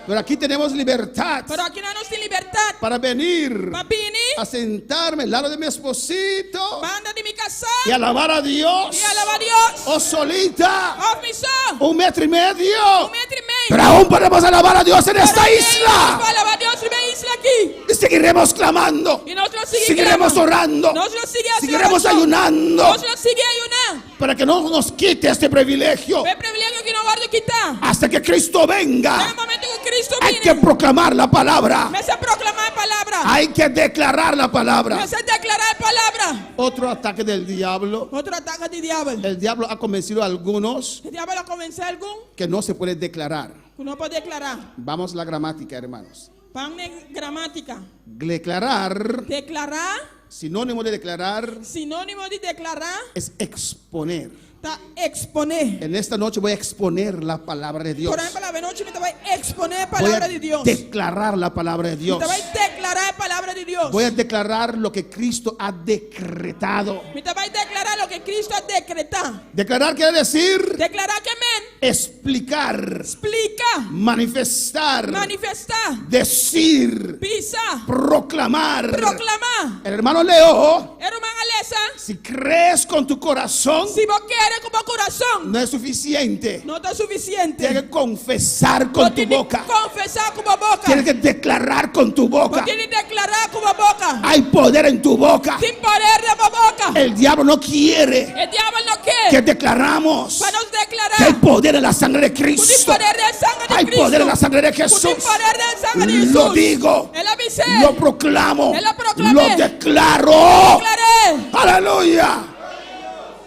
Pero aquí tenemos libertad Pero akinan nos tin libertat. para venir Pa bini, a sentarme al lado de mi esposito banda di mi kasá y alabar a Dios. i alabá Dios. O solita, Òf mi so, un metro y medio. un metro i mei. Pero aún podemos alabar a Dios en esta Pero isla. Alabá Dios riba e isla aki. Y seguiremos clamando. I nos lo sigui Seguiremos klama. orando. Nos lo sigui hasi Seguiremos orashon. ayunando. Nos lo sigui ayuná. Para que no nos quite este privilegio. E privilegio aki no wòrdu kitá. Hasta que Cristo Na venga. momento ku Kristu Hay que bini. proclamar la palabra. Mester proklamá e palabra. Hay que declarar la palabra. Mester deklará e palabra. Otro ataque del diablo. Otro atake di diabel. El diablo ha convencido a algunos E diabel a konvensé algun que no se puede declarar. ku no por deklará. Vamos a la gramática, hermanos. Ban na gramátika. Declarar, Deklará, sinónimo de declarar, sinónimo di deklará, es exponer. ta eksponé. En esta noche voy a exponer la palabra de Dios. Por ehèmpel, awe nochi mi ta bai eksponé e Voy palabra a di Dios. declarar la palabra de Dios. Mi ta bai deklará e palabra di Dios. Voy a declarar lo que Cristo ha decretado. Mi ta bai deklará loke Kristu a dekretá. Declarar quiere decir Deklará ke men, explicar, splika, manifestar, manifestá, decir, bisa, proclamar. proklamá. El hermano leo, E ruman a lesa, si crees con tu corazón, si bo kere ku bo kurason, no es suficiente. no ta sufisiente. Tienes que confesar con Bo tu tin ku boca. konfesá ku bo boka. Tienes que declarar con tu boca. Bo tin ku deklará ku bo boka. Hay poder en tu boca. Tin poder den bo boka. El diablo no quiere E diabel no que ke declaramos pa nos deklará que hay poder en la sangre de Ku tin Cristo. poder den sanger di Hay Kristu. poder en la sangre de Ku tin Jesús. poder den sanger di Jesús. Lo digo. El a bis'é. Lo proclamo. El a proklam'é. Lo declaro. Deklar'é. Aleluya.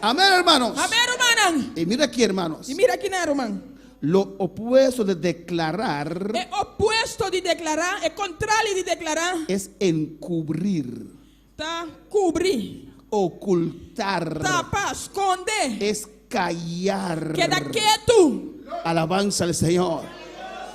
Amén, hermanos. Amèn, rumannan. Y mira aquí, hermanos. I mira akinan, ruman. Lo opuesto de declarar E opuesto di deklará, e kontrali di deklará, es encubrir, ta kubri, ocultar, tapa, skonde, es callar. keda ketu. Alabanza al Señor.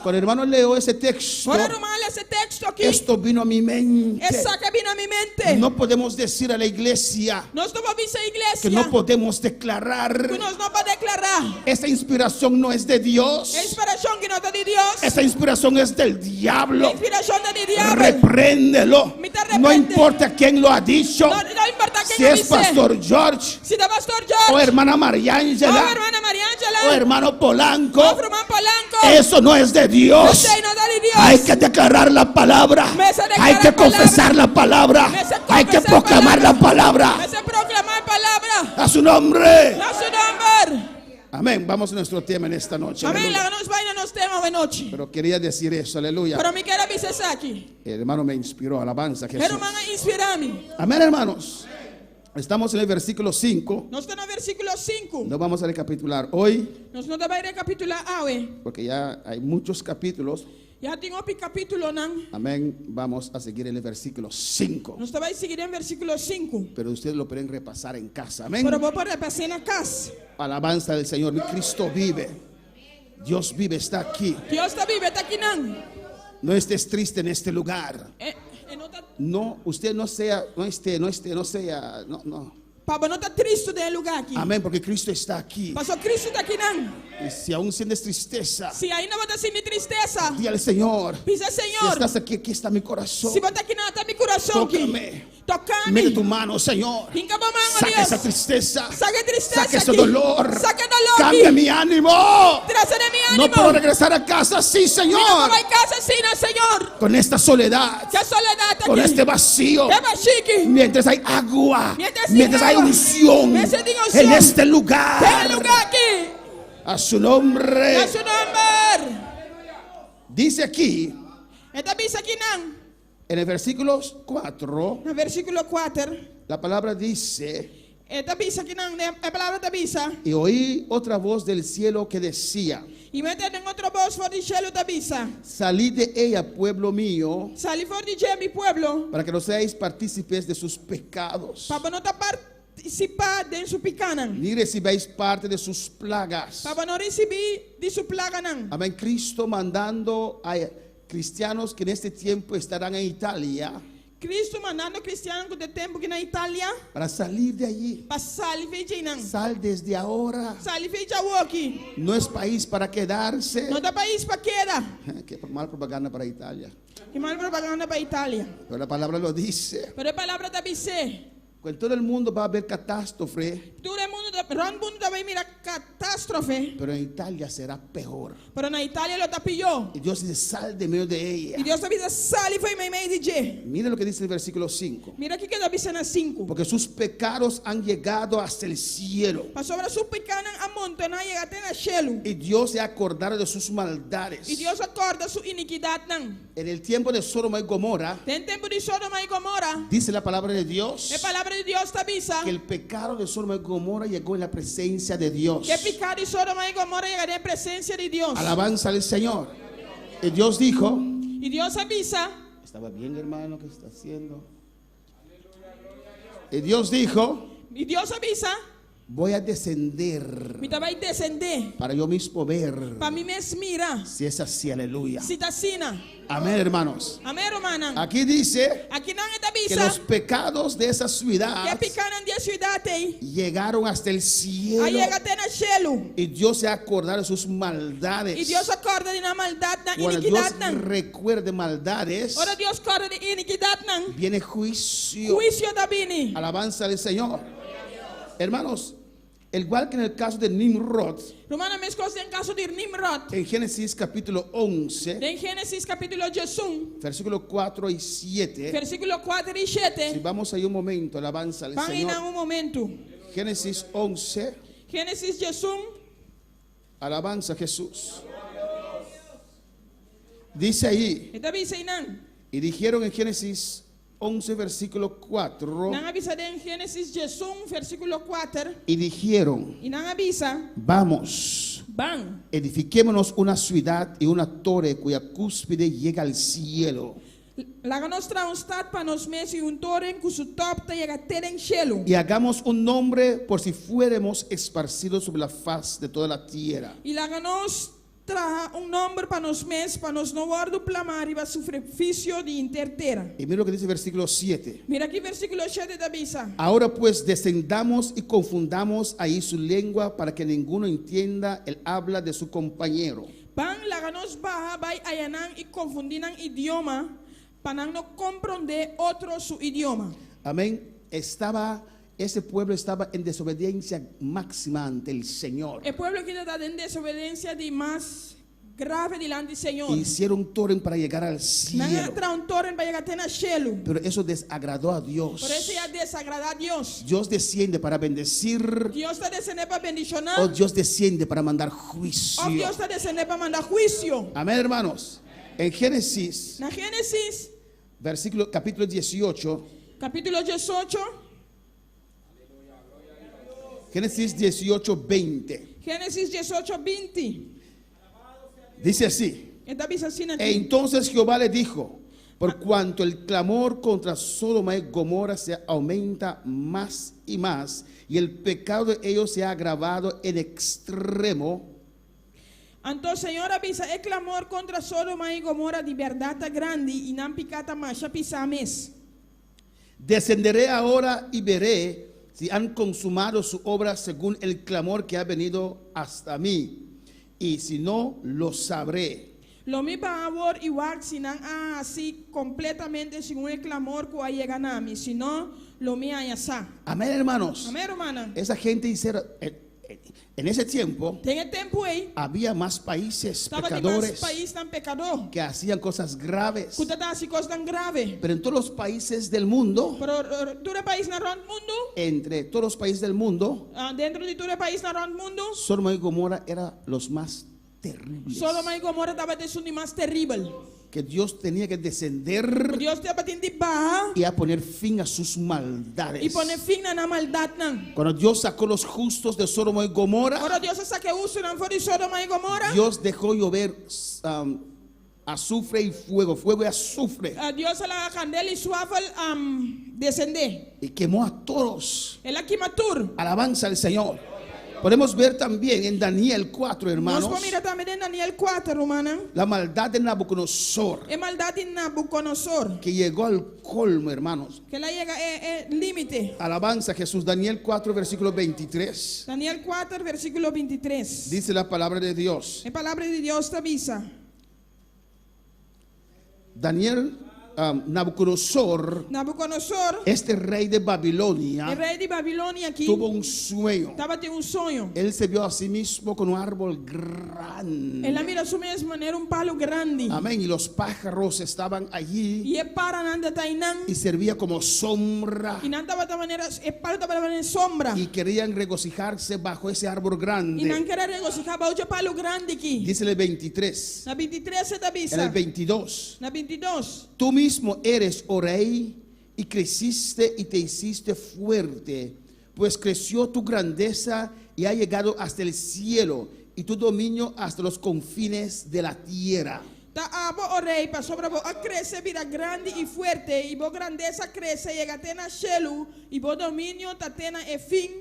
Cuando el hermano leo ese texto, Ora ruman lesa e teksto aki, esto vino a mi mente. Esaki a bin na mi mente. No podemos decir a la iglesia Nos no por bisa iglesia que no podemos declarar. ku nos no por deklará. Esa inspiración no es de Dios. E inspirashon aki no ta di Dios. Esa inspiración es del diablo. E inspirashon ta di diabel. Repréndelo. Mi ta No reprende. importa quién lo ha dicho. No, no importa ken Si es a bis'é. Pastor George Si ta Pastor George, o hermana María o Ángela ruman Maria Angela, o hermano Polanco. òf ruman Polanco. Eso no es de Dios. Esei no ta di Dios. Hay que declarar la palabra. Mester deklará Hay que palabra. confesar la palabra. Mester Hay que konfesá proclamar la palabra. Mester proklamá e palabra. A su nombre. Na su nòmber. Amén. Vamos a nuestro tema en esta noche. Amèn. Aleluya. Laga nos bai na nos tema awe nochi. Pero quería decir eso. Aleluya. Pero mi ker a bisa esaki. El hermano me inspiró. Alabanza a Jesús. E ruman a inspirá mi. Amén, hermanos. Estamos en el versículo 5. Nos ta na versíkulo 5. No vamos a recapitular hoy Nos no ta bai rekapitulá awe. porque ya hay muchos capítulos. Ya tin hopi kapítulonan. Amén. Vamos a seguir en el versículo 5. Nos ta bai sigui den versíkulo 5. Pero ustedes lo pueden repasar en casa. Amén. Pero bo por repas'é na kas. Alabanza del Señor. Mi Cristo vive. Dios vive, está aquí. Dios ta biba, e ta akinan. No estés triste en este lugar. E, e no ta, No, usted no sea, no esté, no esté, no sea, no, no. Pa bo no ta tristu den e lugá aki. Amén, porque Cristo está aquí. Paso Kristu ta akinan. Y si aún sientes tristeza, Si ainda bo ta sinti tristesa, di al Señor, bisa si Señor, estás aquí, aquí está mi corazón. si bo ta akinan, ata mi kurason aki. Tócame. Toka Mete mi. tu mano, Señor. Hinka bo man, oh Saca Dios. esa tristeza. Saca e tristesa Saca ese aki. dolor. Saca e dolor Cambia aki. mi ánimo. Trese den mi No ánimo. puedo regresar a casa así, Mi no Señor. por bai kas asina, Señor. Con esta soledad. Ku e soledat Con aki. este vacío. E bashí aki. Mientras hay agua. Mientras Mientras hay hay agua. unción. Mientras hay unción. En este lugar. Den e lugá aki. A su nombre. Na su nòmber. Dice aquí, E ta bisa akinan. en el versículo 4, Na versíkulo 4. la palabra dice. E ta bisa akinan, e palabra ta bisa. Y oí otra voz del cielo que decía: I mi a tende un otro bos for di shelu ta bisa. Salid de ella, pueblo mío, Sali for di dje, mi pueblo. para que no seáis partícipes de sus pecados, Pa bo no ta partisipá den su pikánan. ni recibáis parte de sus plagas. Pa bo no risibí di su plaganan. Amén. Cristo mandando a cristianos que en este tiempo estarán en Italia Kristu mandando kristiannan ku den e tempu aki na Italia para salir de allí. pa sali for di einan. Sal desde ahora. Sali for di awor aki. No es país para quedarse. No ta pais pa keda. Qué mal propaganda para Italia. Ki mal propaganda pa Italia. Pero la palabra lo dice. Pero e palabra ta bis'é. En todo el mundo va a haber catástrofe, Tur mundu, rònt mundu ta bai mira kátástrofe. pero en Italia será peor. Pero na Italia lo ta pió. Y Dios dice, sal de medio de ella. I Dios ta bisa sali for di meimei di dje. Mira lo que dice el versículo 5. Mira kiko e ta bisa na 5. Porque sus pecados han llegado hasta el cielo. Pasobra su pikánan a montoná yega te na shelu. Y Dios se acordaron de sus maldades. I Dios a kòrda su inikidatnan. En el tiempo de Sodoma y Gomorra, Den tempu di Sodoma i Gomora, dice la palabra de Dios e palabra di Dios ta bisa que el pecado de Sodoma y Gomorra llegó en la presencia de Dios. ku e piká di Sodoma i Gomora a yega den presensia di Dios. Alabanza al Señor. Y Dios dijo, I Dios a bisa, estaba bien hermano, ¿qué está haciendo? Y Dios dijo, i Dios a bisa, voy a descender mi ta bai desendé para yo mismo ver pa mi mes mira si es así, aleluya. si ta asina. Amén, hermanos. Amèn, rumannan. Aquí dice Akinan e ta que bisa los pecados de esa ku ciudad e pikánan di e siudat ei llegaron hasta el a cielo yega te na shelu. y Dios se acordó de sus maldades. I Dios a kòrda di nan maldatnan, Cuando Dios inikidatnan. recuerde maldades, Ora Dios kòrda di inikidatnan, viene juicio. huisio ta bini. Alabanza al Señor. Hermanos, igual que en el caso de Nimrod, Rumannan, meskos den kaso di Nimrod. en Génesis capítulo 11, Den Génesis kapítulo 11, versículo 4 y 7. versíkulo 4 i Si 7. vamos ahí un momento, alabanza al Ban Señor. einan un momento. Génesis 11, Génesis 11, alabanza a Jesús. Dice ahí, e ta bisa einan. y dijeron en Génesis 11, versículo 4, Nan a bisa den Génesis 11, versíkulo 4. y dijeron, I nan a bisa, vamos, ban. edifiquémonos una ciudad y una torre cuya cúspide llega al cielo. Laga nos traha un stat pa nos mes i un toren ku su tòp ta yega te den shelu. Y hagamos un nombre por si fuéramos esparcidos sobre la faz de toda la tierra. I laga nos traha un nòmber pa nos mes, pa nos no wòrdu plamá riba superfisio di henter tera. Y mira lo que dice el versículo 7. Mira kiko versíkulo 7 ta bisa. Ahora pues descendamos y confundamos ahí su lengua para que ninguno entienda el habla de su compañero. Ban laga nos baha bai ayanan i konfundí nan idioma, pa nan no komprondé otro su idioma. Amén. Estaba, ese pueblo estaba en desobediencia máxima ante el Señor. E pueblo aki tabata den desobedensia di mas grave dilanti di Señor. Hicieron torre para llegar al Nan a cielo. traha un toren pa yega te na shelu. Pero eso desagradó a Dios. Pero esei a desagradá Dios. Dios desciende para bendecir Dios ta desendé pa bendishoná. o Dios desciende para mandar Òf juicio. Dios ta desendé pa manda huisio. Amén, hermanos. En Génesis, Na Génesis, versículo, capítulo 18, kapítulo 18, Génesis 18, 20. Génesis 18, 20. Dice así. E ta bisa asina E aki. entonces Jehová le dijo, por cuanto el clamor contra Sodoma y Gomorra se aumenta más y más, y el pecado de ellos se ha agravado en extremo, Anto Señor a bisa, E clamor contra Sodoma y Gomora di berdad ta grandi, y nan pica ta masha pisa mes. Descenderé ahora y veré si han consumado su obra según el clamor que ha venido hasta mí, y si no, lo sabré. Lo mi baha awor y wak si nan a haci completamente segun e clamor cu a yega na mi, si no, lo mi haña sa. Amén, hermanos. Amén, rumannan. Esa gente dice, en ese tiempo Den e tempu ei, había más países tabatin mas pecadores paisnan pekadó que hacían cosas graves. ku tabata hasi kosnan grave. Pero en todos los países del mundo, Pero tur e paisnan rònt mundu, entre todos los países del mundo, dentro di tur e paisnan rònt mundu, Sodoma y Gomorra eran los más terribles. Sodoma i Gomorra tabata esun di mas teribel. Que Dios tenía que descender Dios tabatin di baha y a poner fin a sus maldades. i pone fin na nan maldatnan. Cuando Dios sacó los justos de Sodoma y Gomorra, Ora Dios a saka e hustunan for di Sodoma i Gomorra, Dios dejó llover azufre y fuego, fuego y azufre, Dios a laga kandel i suafel desendé. y quemó a todos. El a kima tur. Alabanza al Señor. Podemos ver también en Daniel 4, Nos hermanos, por mira tambe den Daniel 4, rumannan. la maldad de Nabucodonosor, E maldat di Nabucodonosor. que llegó al colmo, hermanos. Ku el a yega e, e límite. Alabanza a Jesús. Daniel 4, versículo 23. Daniel 4, versíkulo 23. Dice la palabra de Dios. E palabra di Dios ta bisa. Daniel, Nabucodonosor, Nabucodonosor, este rey de Babilonia, e rei di Babilonia aki, tuvo un sueño. tabatin un soño. Él se vio a sí mismo con un árbol grande. El a mira su mes manera un palu grandi. Amén. Y los pájaros estaban allí I e paranan tabata einan. y servía como sombra. I nan tabata manera, e palu tabata manera sombra. Y querían regocijarse bajo ese árbol I nan grande. ker a regosihá bou dje palu grandi aki. Dice el 23, Na 23 e ta en bisa. el 22. Na 22. Tú mismo eres, oh rey, y creciste y te hiciste fuerte, pues creció tu grandeza y ha llegado hasta el cielo, y tu dominio hasta los confines de la tierra. Ta abo, o rei, pasobra bo a krese bira grandi i fuerte, i bo grandesa a krese yega te na shelu, i bo dominio ta te na e fin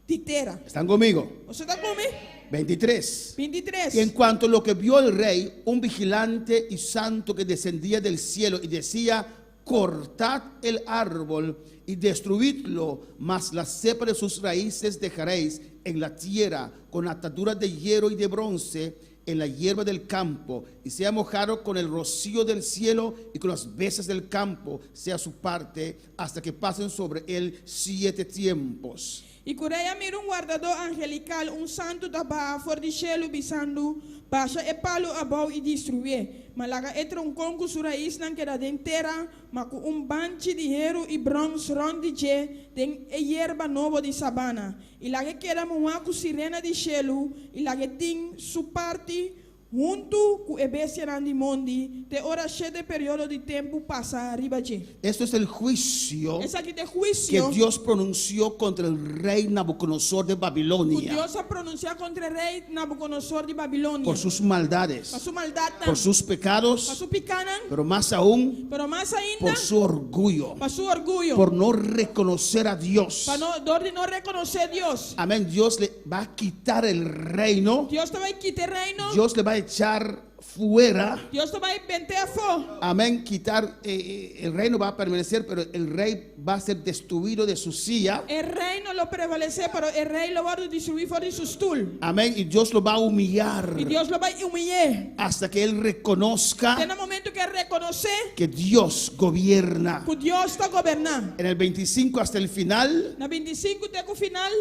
di tera. ¿Están conmigo? Boso ta ku mi? 23. 23. Y en cuanto a lo que vio el rey, un vigilante y santo que descendía del cielo y decía: cortad el árbol y destruidlo, mas la cepa de sus raíces dejaréis en la tierra con ataduras de hierro y de bronce en la hierba del campo, y sea mojado con el rocío del cielo y con las bestias del campo, sea su parte, hasta que pasen sobre él 7 tiempos. I ku rei a mira un wardadó angelikal, un santu ta baha for di shelu bisando, Basha e palu abou i destruié, ma laga e tronkon ku su raisnan keda den tera, ma ku un banchi di heru i bròns rònt di dje den e yerba nobo di sabana, i lag'é keda muhá ku sirena di shelu, i lag'é tin su parti huntu ku e bestianan di mondi, te ora shete periodo di tempu pasa riba dje. Esto es el juicio Esaki ta e que huisio Dios pronunció contra el rey Nabucodonosor de ku Babilonia Dios a pronunsiá kontra e rei Nabucodonosor di Babilonia por sus maldades, pa su maldatnan, por sus pa pecados, su pikánan, pero más aún pero mas ainda por su orgullo, pa su orguyo, por no reconocer a Dios. pa no, dor di no rekonosé Dios. Amén. Dios le va a quitar el reino. Dios ta bai kita e reino. Dios le va a echar fuera. Dios ta bai bent'é afó. Amén. Quitar, el reino va a permanecer, pero el rey va a ser destruido de su silla. E reino lo prevalesé, pero e rei lo wòrdu destruí for di su stul. Amén. Y Dios lo va a humillar. I Dios lo bai humill'é. Hasta que él reconozca Te na momento ku e rekonosé que Dios gobierna. ku Dios ta goberná. En el 25 hasta el final, Na 25 te ku final.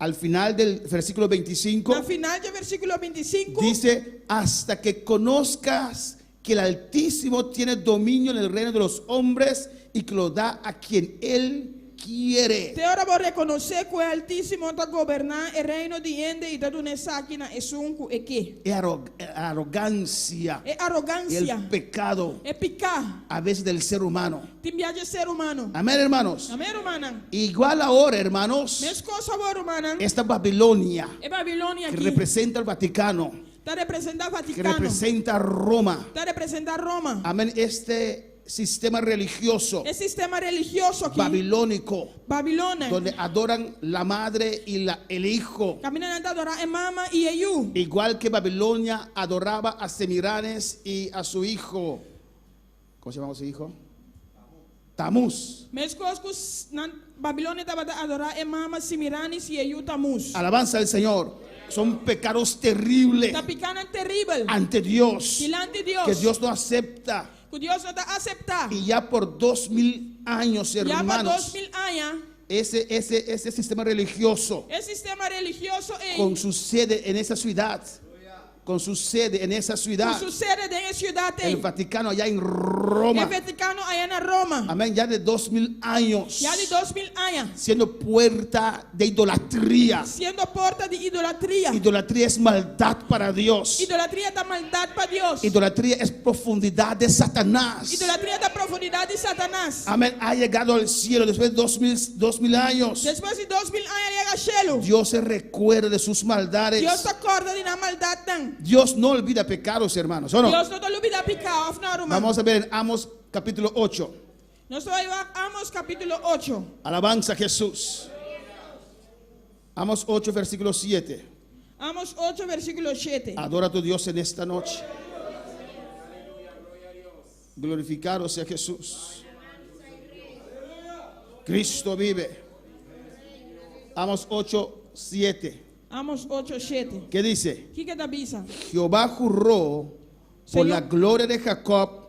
al final del versículo 25, Na final di versíkulo 25, dice, hasta que conozcas que el Altísimo tiene dominio en el reino de los hombres y que lo da a quien él quiere. Te ora bo rekonosé ku e Altísimo ta goberná e reino di hende i ta duna esaki na esun ku e ke. E arrogancia, E arogansia, el pecado e piká, a veces del ser humano. tin bia dje ser humano. Amén, hermanos. Amén, rumannan. Igual ahora, hermanos, Meskos awor, rumannan, esta Babilonia e Babilonia que aki representa al Vaticano, ta representá que Vatikano, representa Roma. ta representá Roma. Amén. Este sistema religioso E sistema religioso aki. babilónico, Babilonia. donde adoran la madre y el hijo. Kaminda nan ta adorá e mama i e yu. Igual que Babilonia adoraba a Semiranes y a su hijo. ¿Cómo se llamaba su hijo? Tamuz. Meskos ku nan Babilonia tabata adorá e mama Semiranis i e yu Tamuz. Alabanza al Señor. Son pecados terribles Ta pikánan teribel. ante Dios. Dilanti Dios. Que Dios no acepta. Ku Dios no ta aseptá. Y ya por 2000 años, Ya pa hermanos, 2000 aña, ese sistema religioso e sistema religioso ei con su sede en esa ciudad, con su sede en esa ciudad, ku su sede den e siudat el ei. Vaticano allá en Roma, E Vatikano aya na Roma. amén, ya de 2000 años, Ya di 2000 aña. siendo puerta de idolatría. Siendo porta di idolatria. Idolatría es maldad para Dios. Idolatria ta maldat pa Dios. Idolatría es profundidad de Satanás. Idolatria ta profundidat di Satanas. Amén. Ha llegado al cielo después de 2000 años. Despues di 2000 aña el a yega shelu. Dios se recuerda de sus maldades. Dios ta kòrda di nan maldatnan. Dios no olvida pecados, hermanos. ¿O no? Dios no ta lubidá piká, òf no, ruman? Vamos a ver en Amos capítulo 8. Nos ta bai wak Amos kapítulo 8. Alabanza a Jesús. Amos 8, versículo 7. Amos 8, versíkulo 7. Adora a tu Dios en esta noche. Glorificado sea Jesús. Cristo vive. Amos 8, 7. Amos 8, 7. ¿Qué dice? Kiko e ta bisa? Jehová juró por Señor. la gloria de Jacob,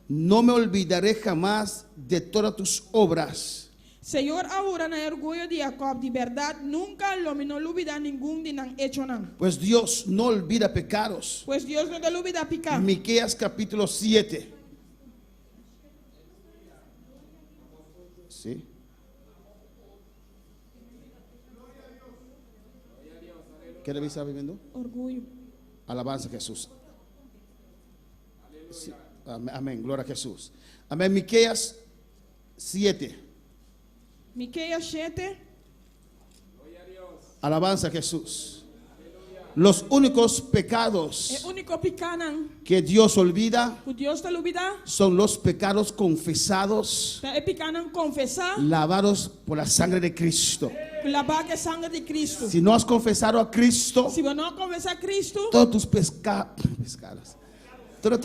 no me olvidaré jamás de todas tus obras. Señor a hura na orguyo di Jacob, di bèrdat, nunka lo mi no lubidá ningun di nan echonan. Pues Dios no olvida pecados. Pues Dios no ta lubidá piká. Miqueas capítulo 7. Sí. ¿Qué le está viviendo? Orguyo. Alabanza a Jesús. Sí. Amén, amén, gloria a Jesús. Amén, Miqueas 7. Miqueas 7. Alabanza a Jesús. Los únicos pecados E úniko pikánan que Dios olvida ku Dios ta lubidá, son los pecados confesados, ta e pikánan konfesá, lavados por la sangre de Cristo. labá ku e sanger di Kristu. Si no has confesado a Cristo, Si bo no a konfesá Kristu, todos tus pescados, todos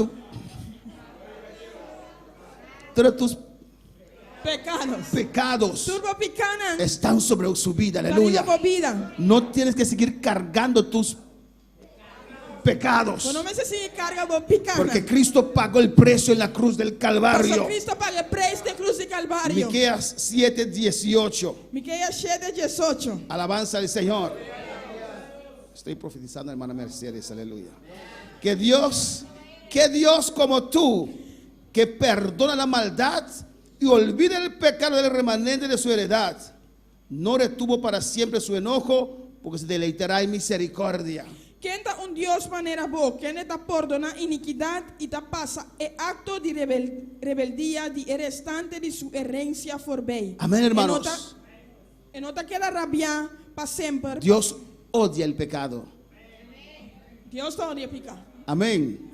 tus Pecados. pecados Tur bo pikánan. están sobre su vida, aleluya. Ta riba bo bida. No tienes que seguir cargando tus pecados, Bo no mester sigui karga bo pikánan. porque Cristo pagó el precio en la cruz del Calvario. Pasobra Kristu a paga e preis den krus di Kalvario. Miqueas 7:18. Miqueas 7, 18. Alabanza al Señor. Estoy profetizando, hermana Mercedes, aleluya. Que Dios como tú, que perdona la maldad y olvida el pecado del remanente de su heredad, no retuvo para siempre su enojo, porque se deleitará en misericordia. Ken ta un Dios manera bo, kende ta pordoná inikidat i ta pasa e akto di rebeldia di e restante di su herensia forbei. Amén, hermanos. E no ta, e no ta keda rabiá pa semper. Dios odia el pecado. Dios ta odia piká. Amén.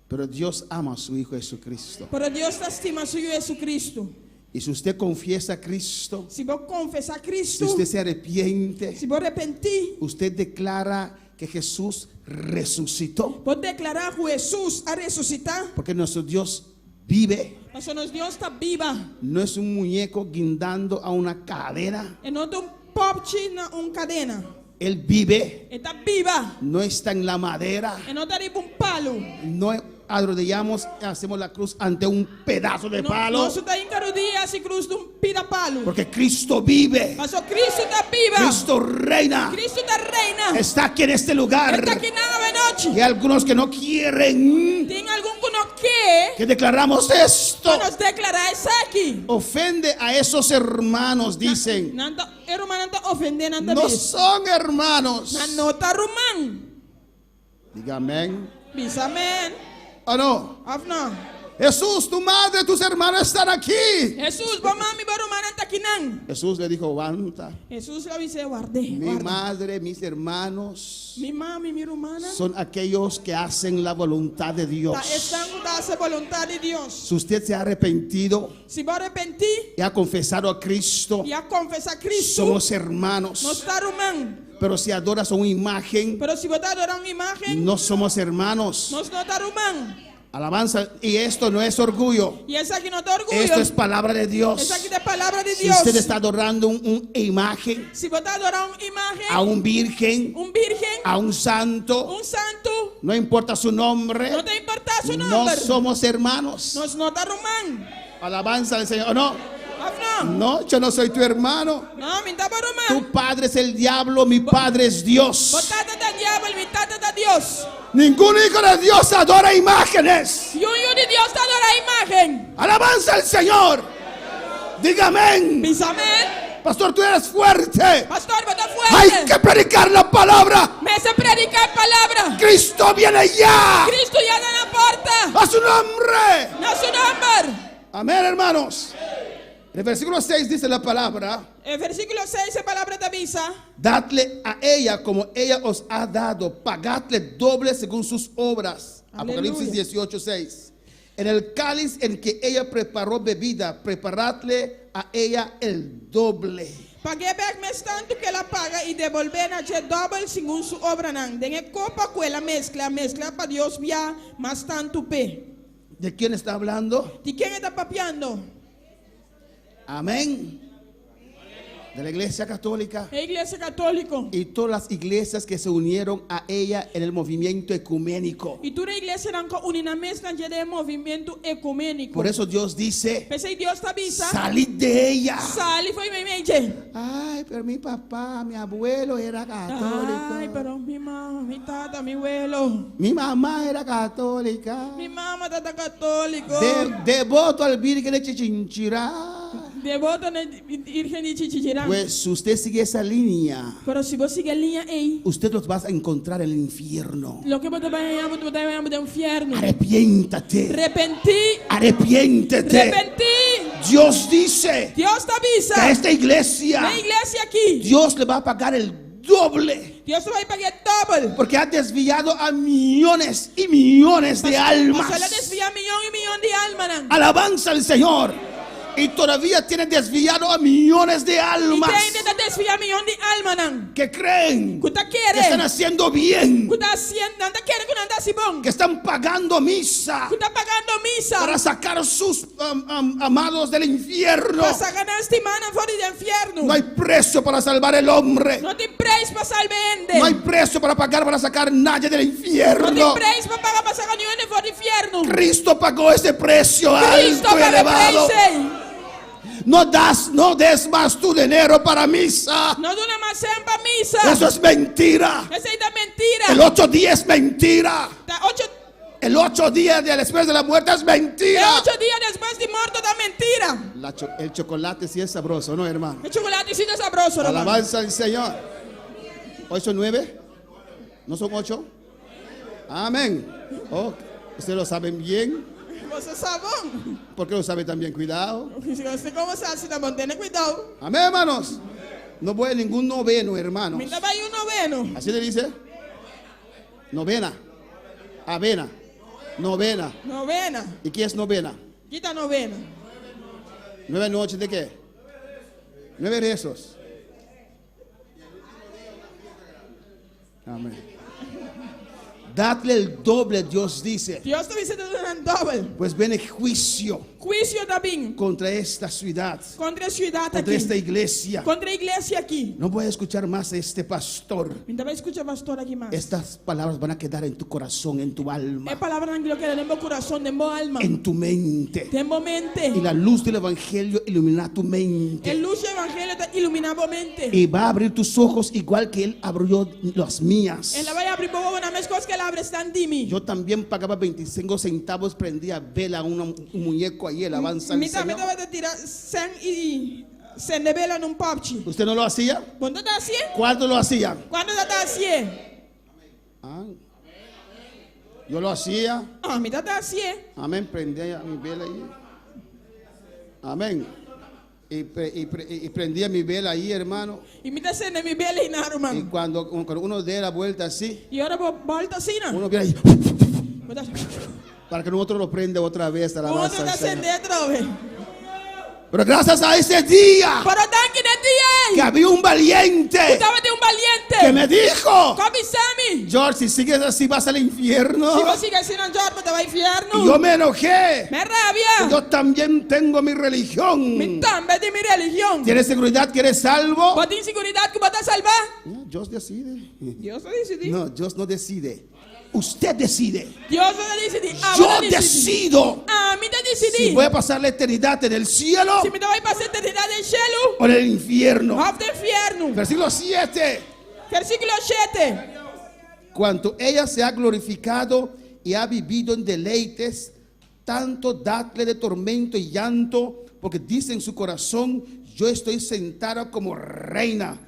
Pero Dios ama a su Hijo Jesucristo. Pero Dios ta stima su Yu Jesucristo. Y si usted confiesa a Cristo, Si bo konfesá si Cristo, usted se arrepiente, si bo arepentí, usted declara que Jesús resucitó. bo deklará ku Hesus a resusitá. Porque nuestro Dios vive. Pasobra nos Dios ta biba. No es un muñeco guindando a una cadena. E no ta un pòpchi na un kadena. Él vive. E ta biba. No está en la madera. E no ta riba un palu. No arrodillamos, hacemos la cruz ante un pedazo de No, palo. nos no ta hinka rudia hasi krus di un pida palu. Porque Cristo vive. Pasobra Cristo ta biba. Cristo reina. Cristo ta reina. Está aquí en este lugar. E ta akinan awe nochi. Y hay algunos que no quieren Tin algun ku no ke que declaramos esto. pa nos deklará esaki. Ofende a esos hermanos, dicen. Nan ta, e rumannan ta ofendé nan No ta bisa. son hermanos. Nan no ta ruman. Diga amén. Bisa amèn. ¿O no? Òf no? Jesús, tu madre, tus hermanos están aquí. Hesus, bo mama i bo rumannan ta akinan. Jesús le dijo, aguanta. Hesus a bis'é, Ward'é, Mi warda. madre, mis hermanos Mi mama i mi rumannan son aquellos que hacen la voluntad de Dios. ta esnan ku ta hasi boluntat di Dios. Si usted se ha arrepentido Si bo arepentí y ha confesado a Cristo, i a konfesá Kristu, somos hermanos. nos ta ruman. Pero si adoras a una imagen, Pero si bo ta adorá un imágen, no somos hermanos. nos no ta ruman. Alabanza. Y esto no es orgullo. I esaki no ta orguyo. Esto es palabra de Dios. Esaki ta palabra di Si Dios. usted está adorando una imagen, Si bo ta adorá un imágen, a un virgen, un virgen, a un santo, un santu, no importa su nombre, no ta importá su no nòmber. somos hermanos. Nos no ta ruman. Alabanza al Señor. ¿O no? Òf no? No, yo no soy tu hermano. No, mi n' ta bo ruman. Tu padre es el diablo, mi padre es Dios. Bo tata ta diabel, mi tata ta Dios. Ningún hijo de Dios adora imágenes. Niun yu di Dios ta adorá imágen. Alabanza al Señor. Diga amén. Bisa amèn. Pastor, tú eres fuerte. Pastor, bo ta Hay fuerte. que predicar la palabra. Mester prediká e palabra. Cristo viene ya. Kristu ya ta na porta. A su nombre. Na su nòmber. Amén, hermanos. En el versículo 6 dice la palabra. E versíkulo 6 e palabra ta bisa. Dadle a ella como ella os ha dado, pagadle doble según sus obras. Aleluya. Apocalipsis 18, 6. En el cáliz en que ella preparó bebida, preparadle a ella el doble. Pag'é bèk mes tantu ku el a paga i debolbé na dje dòbel segun su obranan. Den e kopa ku el a meskla, meskla pa dos bia mas tantu p'e. ¿De quién está hablando? Di ken e ta papiando? Amén. De la iglesia católica E Iglesia Katóliko. y todas las iglesias que se unieron a ella en el movimiento ecuménico. I tur e iglesianan ku a uni nan mes na dje den e movementu ekuméniko. Por eso Dios dice, P'esei Dios ta bisa, salid de ella. Sali for di meimei dje. Ay, pero mi papá, mi abuelo era católico. Ay, pero mi mama, mi tata, mi welo. Mi mamá era católica. Mi mama tabata katóliko. Devoto al Virgen de Chichinchirá. Devoto na Virgen di Chichichirá. Pues si usted sigue esa línea, Pero si bo sigui e liña ei, usted los va a encontrar en el infierno. loke bo ta bai haña, bo ta bai haña den infierno. Arrepiéntate. Repentí. Arrepiéntete. Repentí. Dios dice Dios ta que a bisa. esta iglesia Na e iglesia aki. Dios le va a pagar el doble. Dios ta bai pag'é dòbel. Porque ha desviado a millones y millones de almas. Pasobra el a desviá mion i mion di almanan. Alabanza al Señor. Y todavía tiene desviado a millones de I almas te ainda ta desviá mion di almanan. que creen Ku ta que están kere. haciendo bien, Ku ta hasiendo, nan ta kere ku nan ta hasi bon. que están pagando misa Ku ta pagando misa. para sacar sus amados del infierno. Pa saka nan stimánan for di infierno. No hay precio para salvar el hombre. No tin preis pa salba hende. No hay precio para pagar para sacar nadie del No tin infierno. preis pa paga pa saka niun hende for di infierno. Cristo pagó ese precio Cristo alto y a paga e elevado. preis ei. No das, no des más tu dinero para misa. No duna mas sèn pa misa. Eso es mentira. Esei ta mentira. El 8 días es mentira. Ta ocho, El 8 días del después de la muerte es e mentira. ocho dia despues di morto ta mentira. La cho- el chocolate sí es sabroso, ¿no, hermano? E chukulati sí ta sabroso, ruman. Alabanza al Señor. ¿Hoy son nueve? ¿No son ocho? Amén. Oh, ustedes lo saben bien. Boso sa bon. ¿Por qué lo saben tan bien? Cuidado. Boso kon sa asina bon, tene kuidou. Amén, hermanos. No voy a ningún noveno, hermanos. Mi n' ta bai niun noveno. Así le dice. Novena. Avena. Novena. Novena. ¿Y qué es novena? Kiko ta novena. Nueve noches de qué? Nueve rezos. Amén. Dadle el doble, Dios dice. Dios ta bisa duna nan dòbel. Pues viene juicio Huisio ta bin contra esta ciudad, kontra e siudat contra esta aki. iglesia. Kontra e iglesia aki. No voy a escuchar más a este pastor. Mi n' ta bai skucha e pastor aki mas. Estas palabras van a quedar en tu corazón, en tu alma, E palabranan aki lo keda den bo kurason, den bo alma. en tu mente. Den bo mente. Y la luz del evangelio ilumina tu E mente. lus di evangelio ta iluminá bo mente. Y va a abrir tus ojos igual que él abrió las mías. E lo bai habri bo wowonan meskos ku el a habri esnan di mi. Yo también pagaba 25 centavos, prendía vela a un muñeco ahí, alabanza al Mi tambe Señor. tabata tira sèn i sende bela na un pòpchi. ¿Usted no lo hacía? Bo n' tabata hasié? ¿Cuánto lo hacía? Kuantu tabata hasié? Ah. Yo lo hacía. Ami tabata hasié. Amén. Prendía mi vela ahí. Amén. Y, pre- y pre- y prendía mi vela ahí, hermano. I mi ta sende mi bela einan, Y ruman. cuando uno dé la vuelta así, I ora bo bolta asina, uno viene ahí. Bo ta- Para que otro lo prenda otra vez. Alabanza Otro al ta Señor. sende atrobe. Pero gracias a ese día Pero danki na e dia que ei, había un valiente tabatin un valiente que me dijo, ku a bisa mi, George, si sigues así vas al infierno. Si bo sigui asina, George, bo ta bai infierno. Y yo me enojé. Mi a rabia. Yo también tengo mi religión. Mi tambe tin mi religion. ¿Tienes seguridad que eres salvo? Bo tin siguridat ku bo ta salbá? Ya, Dios decide. Dios ta disidí. No, Dios no decide. Usted decide. Dios ta disidí. Abo Yo ta disidí. decido Ami ta disidí. si voy a pasar la eternidad en el cielo Si mi ta bai pasa eternidat den shelu o en el infierno. òf den infierno. Versículo 7. Versíkulo 7. Cuanto ella se ha glorificado y ha vivido en deleites, tanto dadle de tormento y llanto, porque dice en su corazón, yo estoy sentada como reina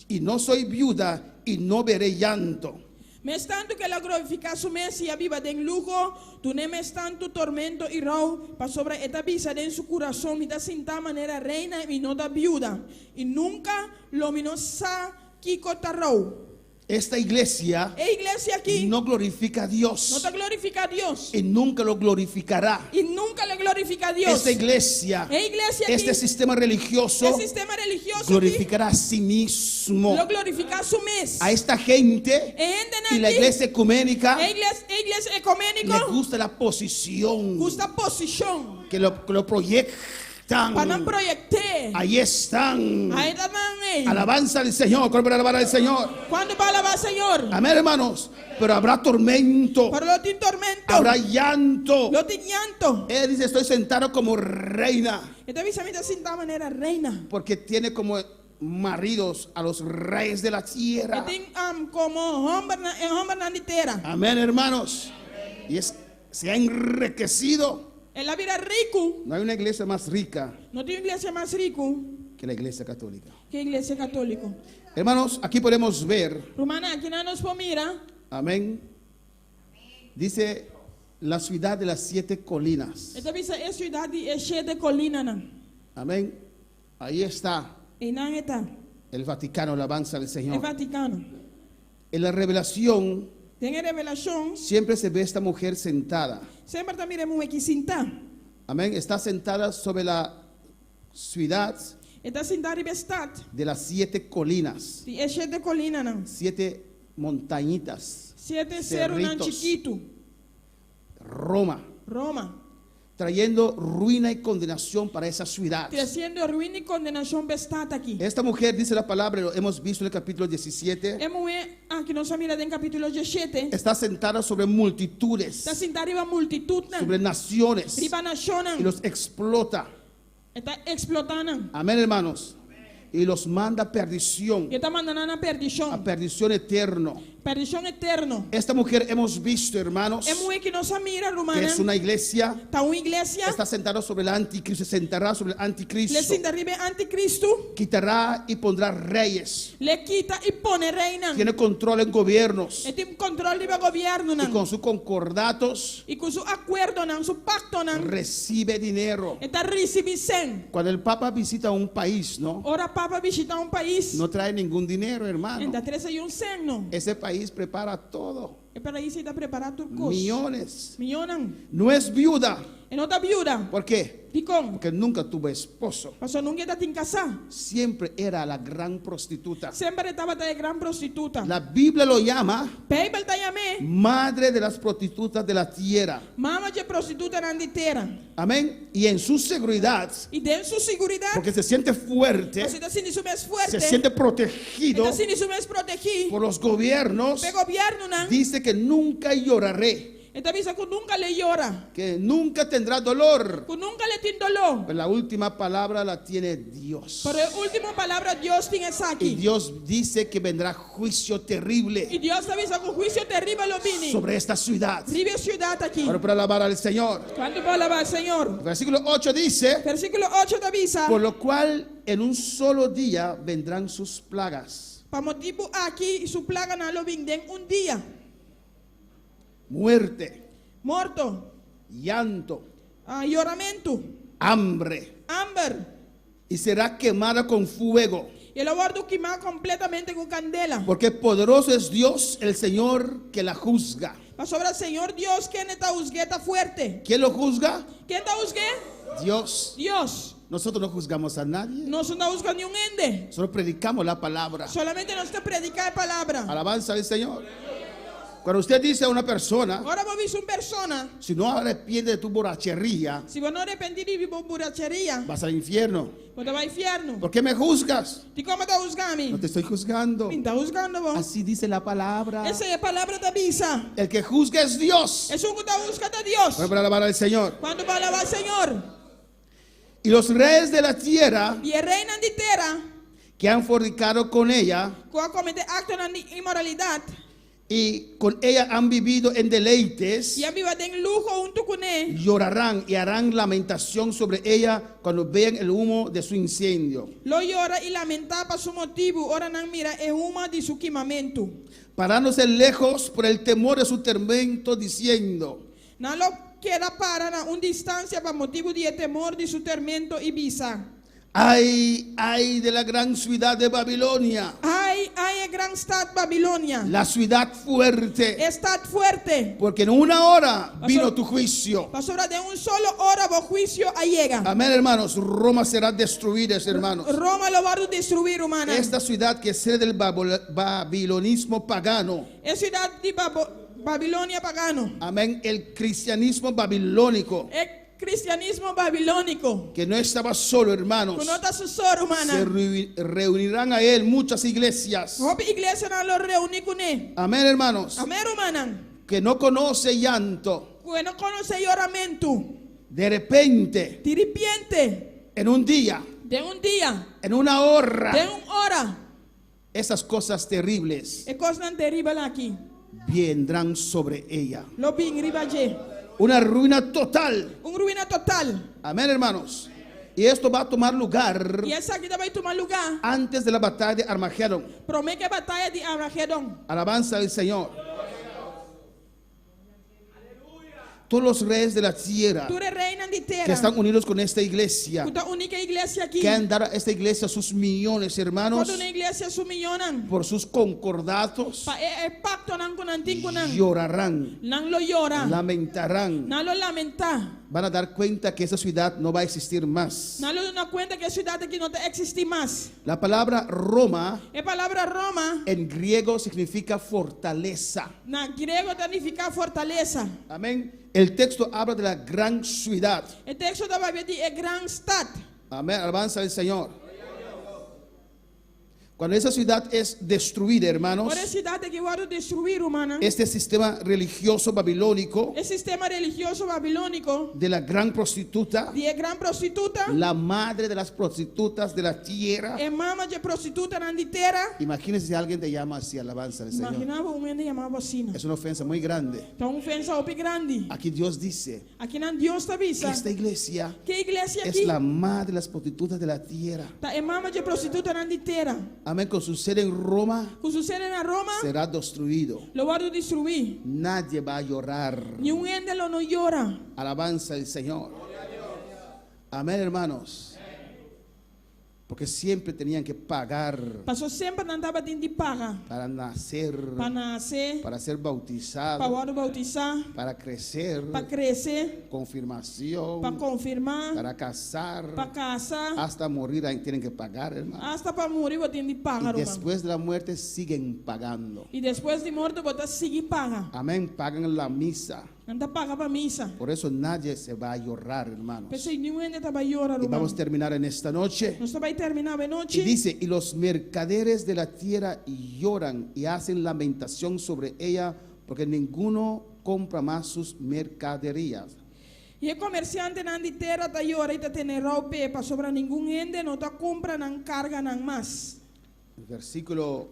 y no soy viuda y no veré llanto. Mes tantu ku el a glorifiká su mes i a biba den luho, dun'é mes tantu tormento i rou, pasobra e ta bisa den su kurason, Mi ta sintá manera reina i mi no ta biuda, i nunka lo mi no sa kiko ta rou. Esta iglesia E iglesia akí no glorifica a no Dios ta glorifiká Dios y nunca lo glorificará. i nunka lo glorifiká Dios. Esta iglesia, E iglesia akí, este sistema religioso, e sistema religioso akí, glorificará a sí mismo. lo glorifiká su mes. A esta gente E hendenan y la akí, iglesia ecuménica e iglesia, e iglesia le ekuméniko gusta la posición gusta posishon que lo proyectan. pa nan proyekt'é. Ahí están. Ei ta nan ei. Alabanza al Señor. ¿Cuál para alabar al Señor? Kuantu por alabá Señor? Amén, hermanos. Pero habrá tormento, Pero lo tin tormento. habrá llanto. Lo tin llanto. Él dice: Estoy sentado como reina, E ta bisa mi ta sintá manera reina. porque tiene como maridos a los reyes de la tierra. E tin um, komo hòmber e hòmbernan di tera. Amén, hermanos. Y es, se ha enriquecido. El a bira riku. No hay una iglesia más rica No tin iglesia mas riku que la iglesia católica. ku iglesia katóliko. Hermanos, aquí podemos ver, Rumannan, akinan nos por mira. amén. Dice la ciudad de las siete colinas. E ta bisa e siudat di e shete kolinanan. Amén. Ahí está Einan e ta. el Vaticano, alabanza al E Señor. Vatikano. En la revelación Den e revelashon, siempre se ve esta mujer sentada. semper ta mira e muhé akí sintá. Amén. Está sentada sobre la ciudad E ta sintá riba e stat de las siete colinas, di e shete kolinanan. siete montañitas. Shete serunan Cerritos. chikitu. Roma, Roma. trayendo ruina y condenación para esa ciudad. Tresiendo ruina i kondenashon pa e stat akí. Esta mujer dice la palabra, lo hemos visto en el capítulo 17, E muhé akí nos a mira den kapítulo 17. está sentada sobre multitudes, Ta sintá riba multitutnan. sobre naciones, Riba nashonnan. y los explota. E ta eksplotá nan. Amén, hermanos. Y los manda a perdición, E ta manda nan na a perdishon. perdición eterno. Perdishon eterno. Esta mujer hemos visto, hermanos, E muhé akí nos a mira, que rumannan. es una iglesia, Ta un iglesia. está sentada sobre el anticristo, se sentará sobre el Lo anticristo, sinta riba anticristo. quitará y pondrá reyes, Lo kita i pone reinan. tiene control en gobiernos E tin kontròl riba gobièrnu y nan. con sus concordatos I ku su akuerdonan, su paktonan. recibe dinero. E ta risibí sèn. Cuando el Papa visita un país, ¿no? Ora Papa bishitá un pais. No trae ningún dinero, hermano. E n' ta trese niun sèn no. Ese país prepara todo, E pais ta prepará tur kos. millones. Mionnan. No es viuda. E no ta biuda. ¿Por qué? Dikon. Porque nunca tuvo esposo. Paso nunka e tabatin kasá. Siempre era la gran prostituta. Semper e tabata e gran prostituta. La Biblia lo llama Beibel ta yam'é. madre de las prostitutas de la tierra. Mama di prostitutanan di tera. Amén. Y en su seguridad, I den su siguridat. porque se siente fuerte, E ta sinti su mes fuerte. se siente protegido E ta sinti su mes protegí. por los gobiernos, Pa gobièrnunan. dice que nunca lloraré, E ta bisa ku nunka lo e yora. que nunca tendrá dolor. Ku nunka lo e tin doló. Pero la última palabra la tiene Dios. Pero e último palabra Dios tin Y esaki. Dios dice que vendrá juicio terrible I Dios ta bisa ku huisio teribel lo bini. sobre esta ciudad. Riba e siudat akí. Ahora para alabar al Señor. Kuantu por alabá Señor? Versículo 8 dice, Versíkulo 8 ta bisa. por lo cual en un solo día vendrán sus plagas. Pa e motibu akí su plaganan lo bin den un dia. Muerte, Morto, llanto, ah, yoramentu, hambre. Hamber. Y será quemada con fuego. I e lo wòrdu kimá kompletamente ku kandela. Porque poderoso es Dios, el Señor, que la juzga. Pasobra Señor Dios, kende ta husg'é, ta fuerte. ¿Quién lo juzga? Ken ta husg'é? Dios. Dios. Nosotros no juzgamos a nadie. Nos no ta husga ningun hende. Solo predicamos la palabra. Solamente nos ta prediká e palabra. Alabanza al Señor. Cuando usted dice a una persona, Ora bo bisa un persona, si no arrepiente de tu borrachería, si bo no arepentí di bo buracheria, vas al infierno. Bo ta bai fièrnu. ¿Por qué me juzgas? Dikon bo ta husga mi? No te estoy juzgando. Mi n' ta husgando bo. Así dice la palabra. Esei e palabra ta bisa. El que juzga es Dios. Esun ku ta husga ta Dios. Voy para alabar al Señor. Kuantu por alabá Señor? Y los reyes de la tierra I e reinan di tera que han fornicado con ella ku a kometé aktonan di inmoralidat y con ella han vivido en deleites, i a biba den luho huntu kuné, llorarán y harán lamentación sobre ella cuando vean el humo de su incendio. Lo yora i lamentá pa su motibu ora nan mira e huma di su kimamentu. Parándose lejos por el temor de su tormento, diciendo: Nan lo keda para na un distansia pa motibu di e temor di su tormento i bisa. Ay, ay de la gran ciudad de Babilonia. Ay, ay e gran stat Babilonia. La ciudad fuerte. E stat fuerte. Porque en una hora vino tu juicio. Pasobra den un solo ora bo huisio a yega. Amén, hermanos. Roma será destruida, hermanos. Roma lo wòrdu destruí, rumannan. Esta ciudad que es sede del babilonismo pagano. E siudat di Babilonia pagano. Amén. El cristianismo babilónico. E kristianismo babilóniko. Que no estaba solo, hermanos. Ku no ta su so, rumannan. Se reunirán a él muchas iglesias. Hopi iglesianan lo reuní kuné. Amén, hermanos. Amén, rumannan. Que no conoce llanto. Ku no konosé yoramentu. De repente. Di repente. En un día. Den un dia. En una hora. Den un ora. Esas cosas terribles. E kosnan teribel aki. Vendrán sobre ella. Lo bin riba dje. Una ruina total. Un ruina total. Amén, hermanos. Y esto va a tomar lugar I esaki ta bai tuma lugá antes de la batalla de Armagedón. Promé ku e bataya di Armagedón. Alabanza al Señor. Todos los reyes de la tierra Tur e reinan di tera que están unidos con esta iglesia, Ku ta uní ku e iglesia aki. que han dado a esta iglesia sus millones, hermanos, Ku a duna e iglesia su mionnan. por sus concordatos, Pa e e paktonan ku nan tin ku nan. llorarán, Nan lo yora. lamentarán. Nan lo lamentá. Van a dar cuenta que esa ciudad no va a existir más. Nan lo duna kuenta ku e siudat aki no ta eksistí mas. La palabra Roma E palabra Roma en griego significa fortaleza. na griego ta nifiká fortalesa. Amén. El texto habla de la gran ciudad. E teksto ta papia di e gran stat. Amén. Alabanza al Señor. Cuando esa ciudad es destruida, hermanos, Ora e siudat aki wòrdu destruí, rumannan. este sistema religioso babilónico E sistema religioso babilóniko de la gran prostituta, di e gran prostituta, la madre de las prostitutas de la tierra. e mama dje prostitutanan di tera. Imagínese si alguien te llama así, alabanza al Señor. Imaginá bo un hende yama bo asina. Es una ofensa muy grande. Ta un ofensa hopi grandi. Aquí Dios dice Akinan Dios ta bisa. que esta iglesia Ku e iglesia es aki la madre de las prostitutas de la tierra. ta e mama dje prostitutanan di tera. Amén. Con su sede en Roma Ku su sede na Roma será destruido. lo wòrdu destruí. Nadie va a llorar. Niun hende lo no yora. Alabanza al Señor. Amén, hermanos. Porque siempre tenían que pagar Paso semper nan tabatin di paga. para nacer, Pa nase, para ser bautizado, pa wòrdu boutisá, para crecer, pa krese, confirmación, pa konfirmá, para casar, pa kasa, hasta morir ahí tienen que pagar, hermano. hasta pa muri bo tin di paga, Y ruman. después de la muerte siguen pagando. I despues di morto bo ta sigui paga. Amén, pagan la misa. Nan ta paga pa misa. Por eso nadie se va a llorar, hermanos. P'esei niun hende ta bai yora, Y vamos ruman. a terminar en esta noche. Nos ta bai terminá Y anochi. dice, y los mercaderes de la tierra lloran y hacen lamentación sobre ella, porque ninguno compra más sus mercaderías. I e komersiantenan di tera ta yora i ta tene rou p'e, pasobra ningun hende no ta kumpra nan karganan mas. Versículo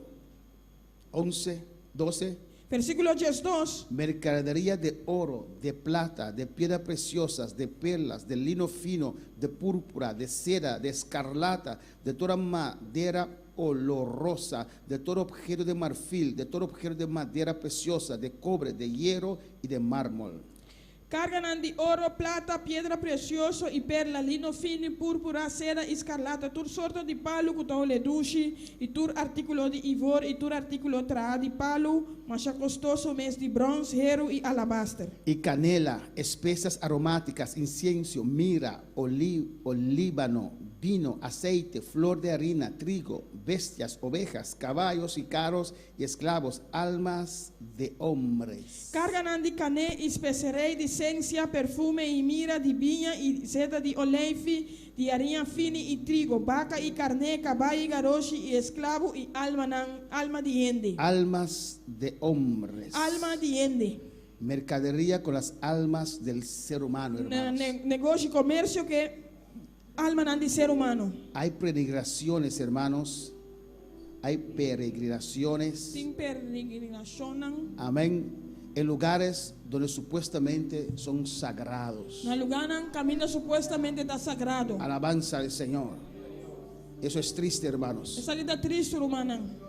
11, 12. Versíkulo diesdos. Mercadería de oro, de plata, de piedras preciosas, de perlas, de lino fino, de púrpura, de seda, de escarlata, de toda madera olorosa, de todo objeto de marfil, de todo objeto de madera preciosa, de cobre, de hierro y de mármol. Karganan di oro, plata, piedra presioso i perla, lino fini, púrpura, seda i skarlata, tur sorto di palu ku ta hole dushi, i tur artíkulo di ivor i tur artíkulo trahá di palu masha kostoso mes di bròns, heru i alabaster. Y canela, especias aromáticas, incienso, mirra, olíbano, vino, aceite, flor de harina, trigo, bestias, ovejas, caballos y carros y esclavos, almas de hombres. Karganan di kané i speserei, di sensia, perfume i mira, di biña i zeta di oleifi, di hariña fini i trigo, baka i karné, kabai i garoshi i esklabo i almanan, alma di hende. Almas de hombres. Alma di hende. Mercadería con las almas del ser humano, hermanos. Negoshi, komersio ku e almanan di ser humano. Hay peregrinaciones, hermanos. Hay peregrinaciones. Tin peregrinashonnan. Amén. En lugares donde supuestamente son sagrados. Na lugánan kaminda supuestamente ta sagrado. Alabanza al Señor. Eso es triste, hermanos. Esaki ta tristu, rumannan.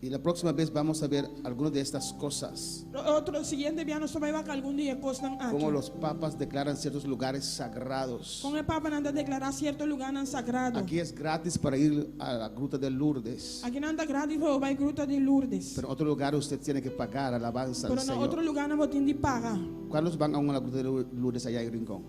Y la próxima vez vamos a ver algunas de estas cosas. Otro siguiente biaha nos ta bai wak algun di e kosnan aki. Cómo los papas declaran ciertos lugares sagrados. Kon e papanan ta deklará sierto lugánan sagrado. Aquí es gratis para ir a la Gruta de Lourdes. Akinan ta gratis pa bo bai Gruta di Lourdes. Pero en otro lugar usted tiene que pagar, alabanza al Pero na otro Señor. lugánan bo tin di paga. ¿Cuántos van aún a la Gruta de Lourdes allá en Rincón?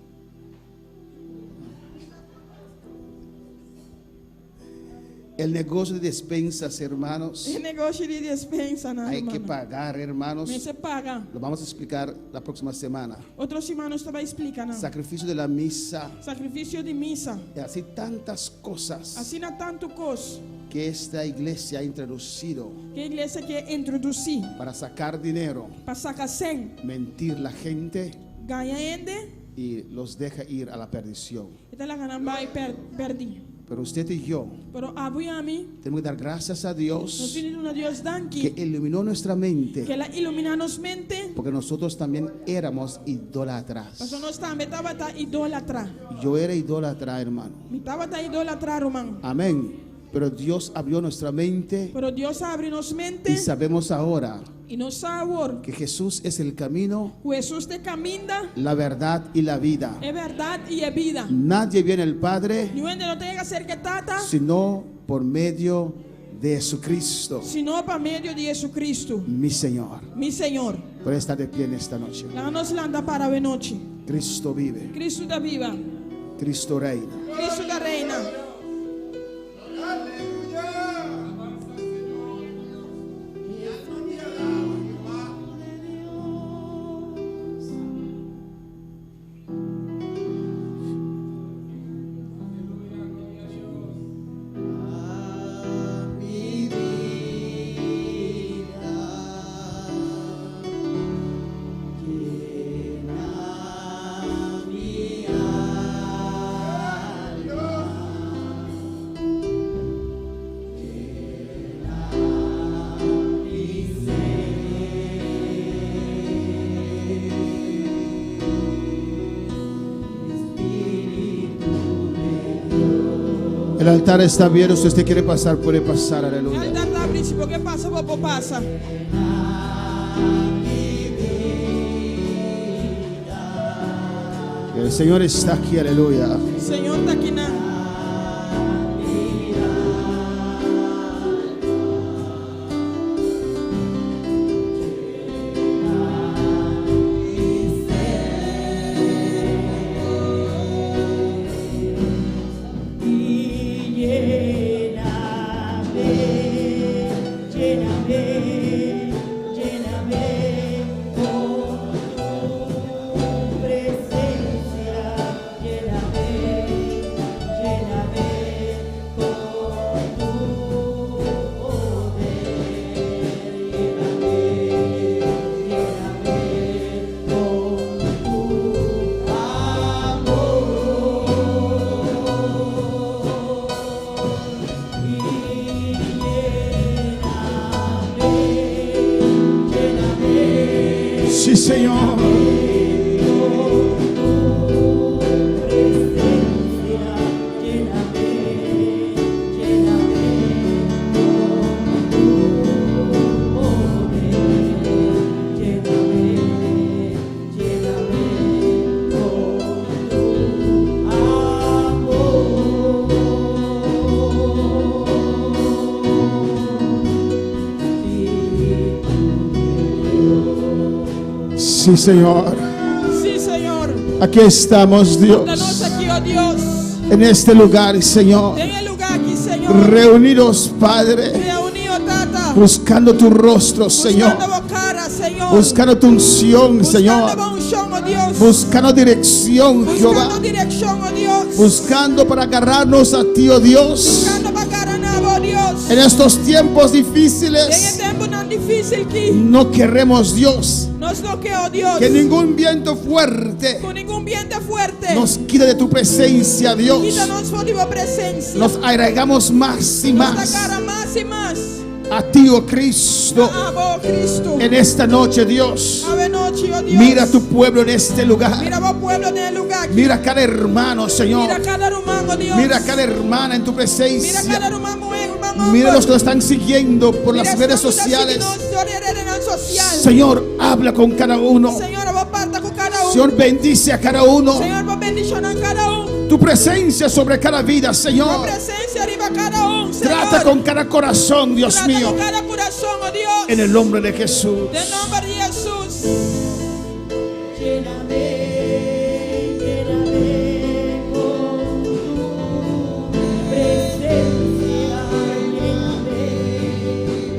El negocio de despensas, hermanos, E negoshi di despensanan, hay que rumannan. pagar, hermanos. Mester paga. Lo vamos a explicar la próxima semana. Otro siman nos ta bai splika nan. Sacrificio de la misa. Sakrifisio di misa. Y así tantas cosas Asina tantu kos que esta iglesia ha introducido ku e iglesia aki a introdusí para sacar dinero, pa saka sèn, mentir la gente gaña hende y los deja ir a la perdición. i ta laga nan bai pèrdí. Pero usted y yo Pero abo i ami tenemos que dar gracias a nos Dios tin di duna Dios que danki iluminó nuestra mente, ku el a iluminá nos mente, porque nosotros también éramos idólatras. pasobra nos tambe tabata idólatra. Yo era idólatra, hermano. Mi tabata idólatra, ruman. Amén. Pero Dios abrió nuestra mente Pero Dios a habri nos mente y sabemos ahora i nos sa awor que Jesús es el camino, ku Hesus ta e kaminda, la verdad y la vida. e bèrdat i e bida. Nadie viene al Padre Niun hende no ta yega serka e Tata sino por medio de Jesucristo, sino pa medio di Jesucristo, mi Señor. mi Señor. Puede estar de pie en esta noche. Laga nos lanta para awe nochi. Cristo vive, Cristo ta biba. Cristo reina. Cristo ta reina. El altar está abierto. Si usted quiere pasar, puede pasar. E Aleluya. altar ta abrí, si bo ke pasa, bo por pasa. El Señor está aquí. Aleluya. Señor ta akinan. Lléname, lléname, lléname con tu presencia. Lléname, Sí, Señor. Sí, Señor. Aquí estamos, Ta nos Dios. aki, oh Dios. En este lugar, Señor. Den e lugá aki, Señor. Reunidos, Padre. Reuní, oh Tata. Buscando tu rostro, Señor. Buskando bo kara, Señor. Buscando tu unción, Buskando Señor. bo unshon, oh Dios. Buscando dirección, Jehová. Buskando direkshon, oh Dios. Buscando para agarrarnos a ti, oh Dios. Buskando pa gara na bo, Dios. En estos tiempos Den e difíciles, tempunan difísil aki. no queremos, Dios, Nos no ke, oh Dios. que ningún viento fuerte Ku ningun bientu fuerte. nos quite de tu presencia, Dios. Kita nos for di bo presensia. Nos arraigamos más y Nos más ta gara mas i mas. a ti, oh Cristo. Abo, Cristo. En esta noche, Dios, Awe nochi, oh Dios. mira a tu pueblo en este lugar. Mira bo pueblo den e lugá aki. Mira a cada hermano, Señor. Mira kada ruman, oh Dios. Mira a cada hermana en tu Mira presencia. kada ruman, ruman Mira a los que lo están siguiendo por las redes sociales. Sosial. Señor, habla con cada uno. Señor, bo papia ku kada un. Señor, bendice a cada uno. Señor, bo bendishoná kada un. Tu presencia sobre cada vida, Bo Señor. presensia riba kada un, Señor. Trata con cada corazón, Dios Trata mío. ku kada kurason, oh Dios. En el nombre de Jesús. Den nòmber di Jesus. Lléname, lléname con tu presencia, lléname,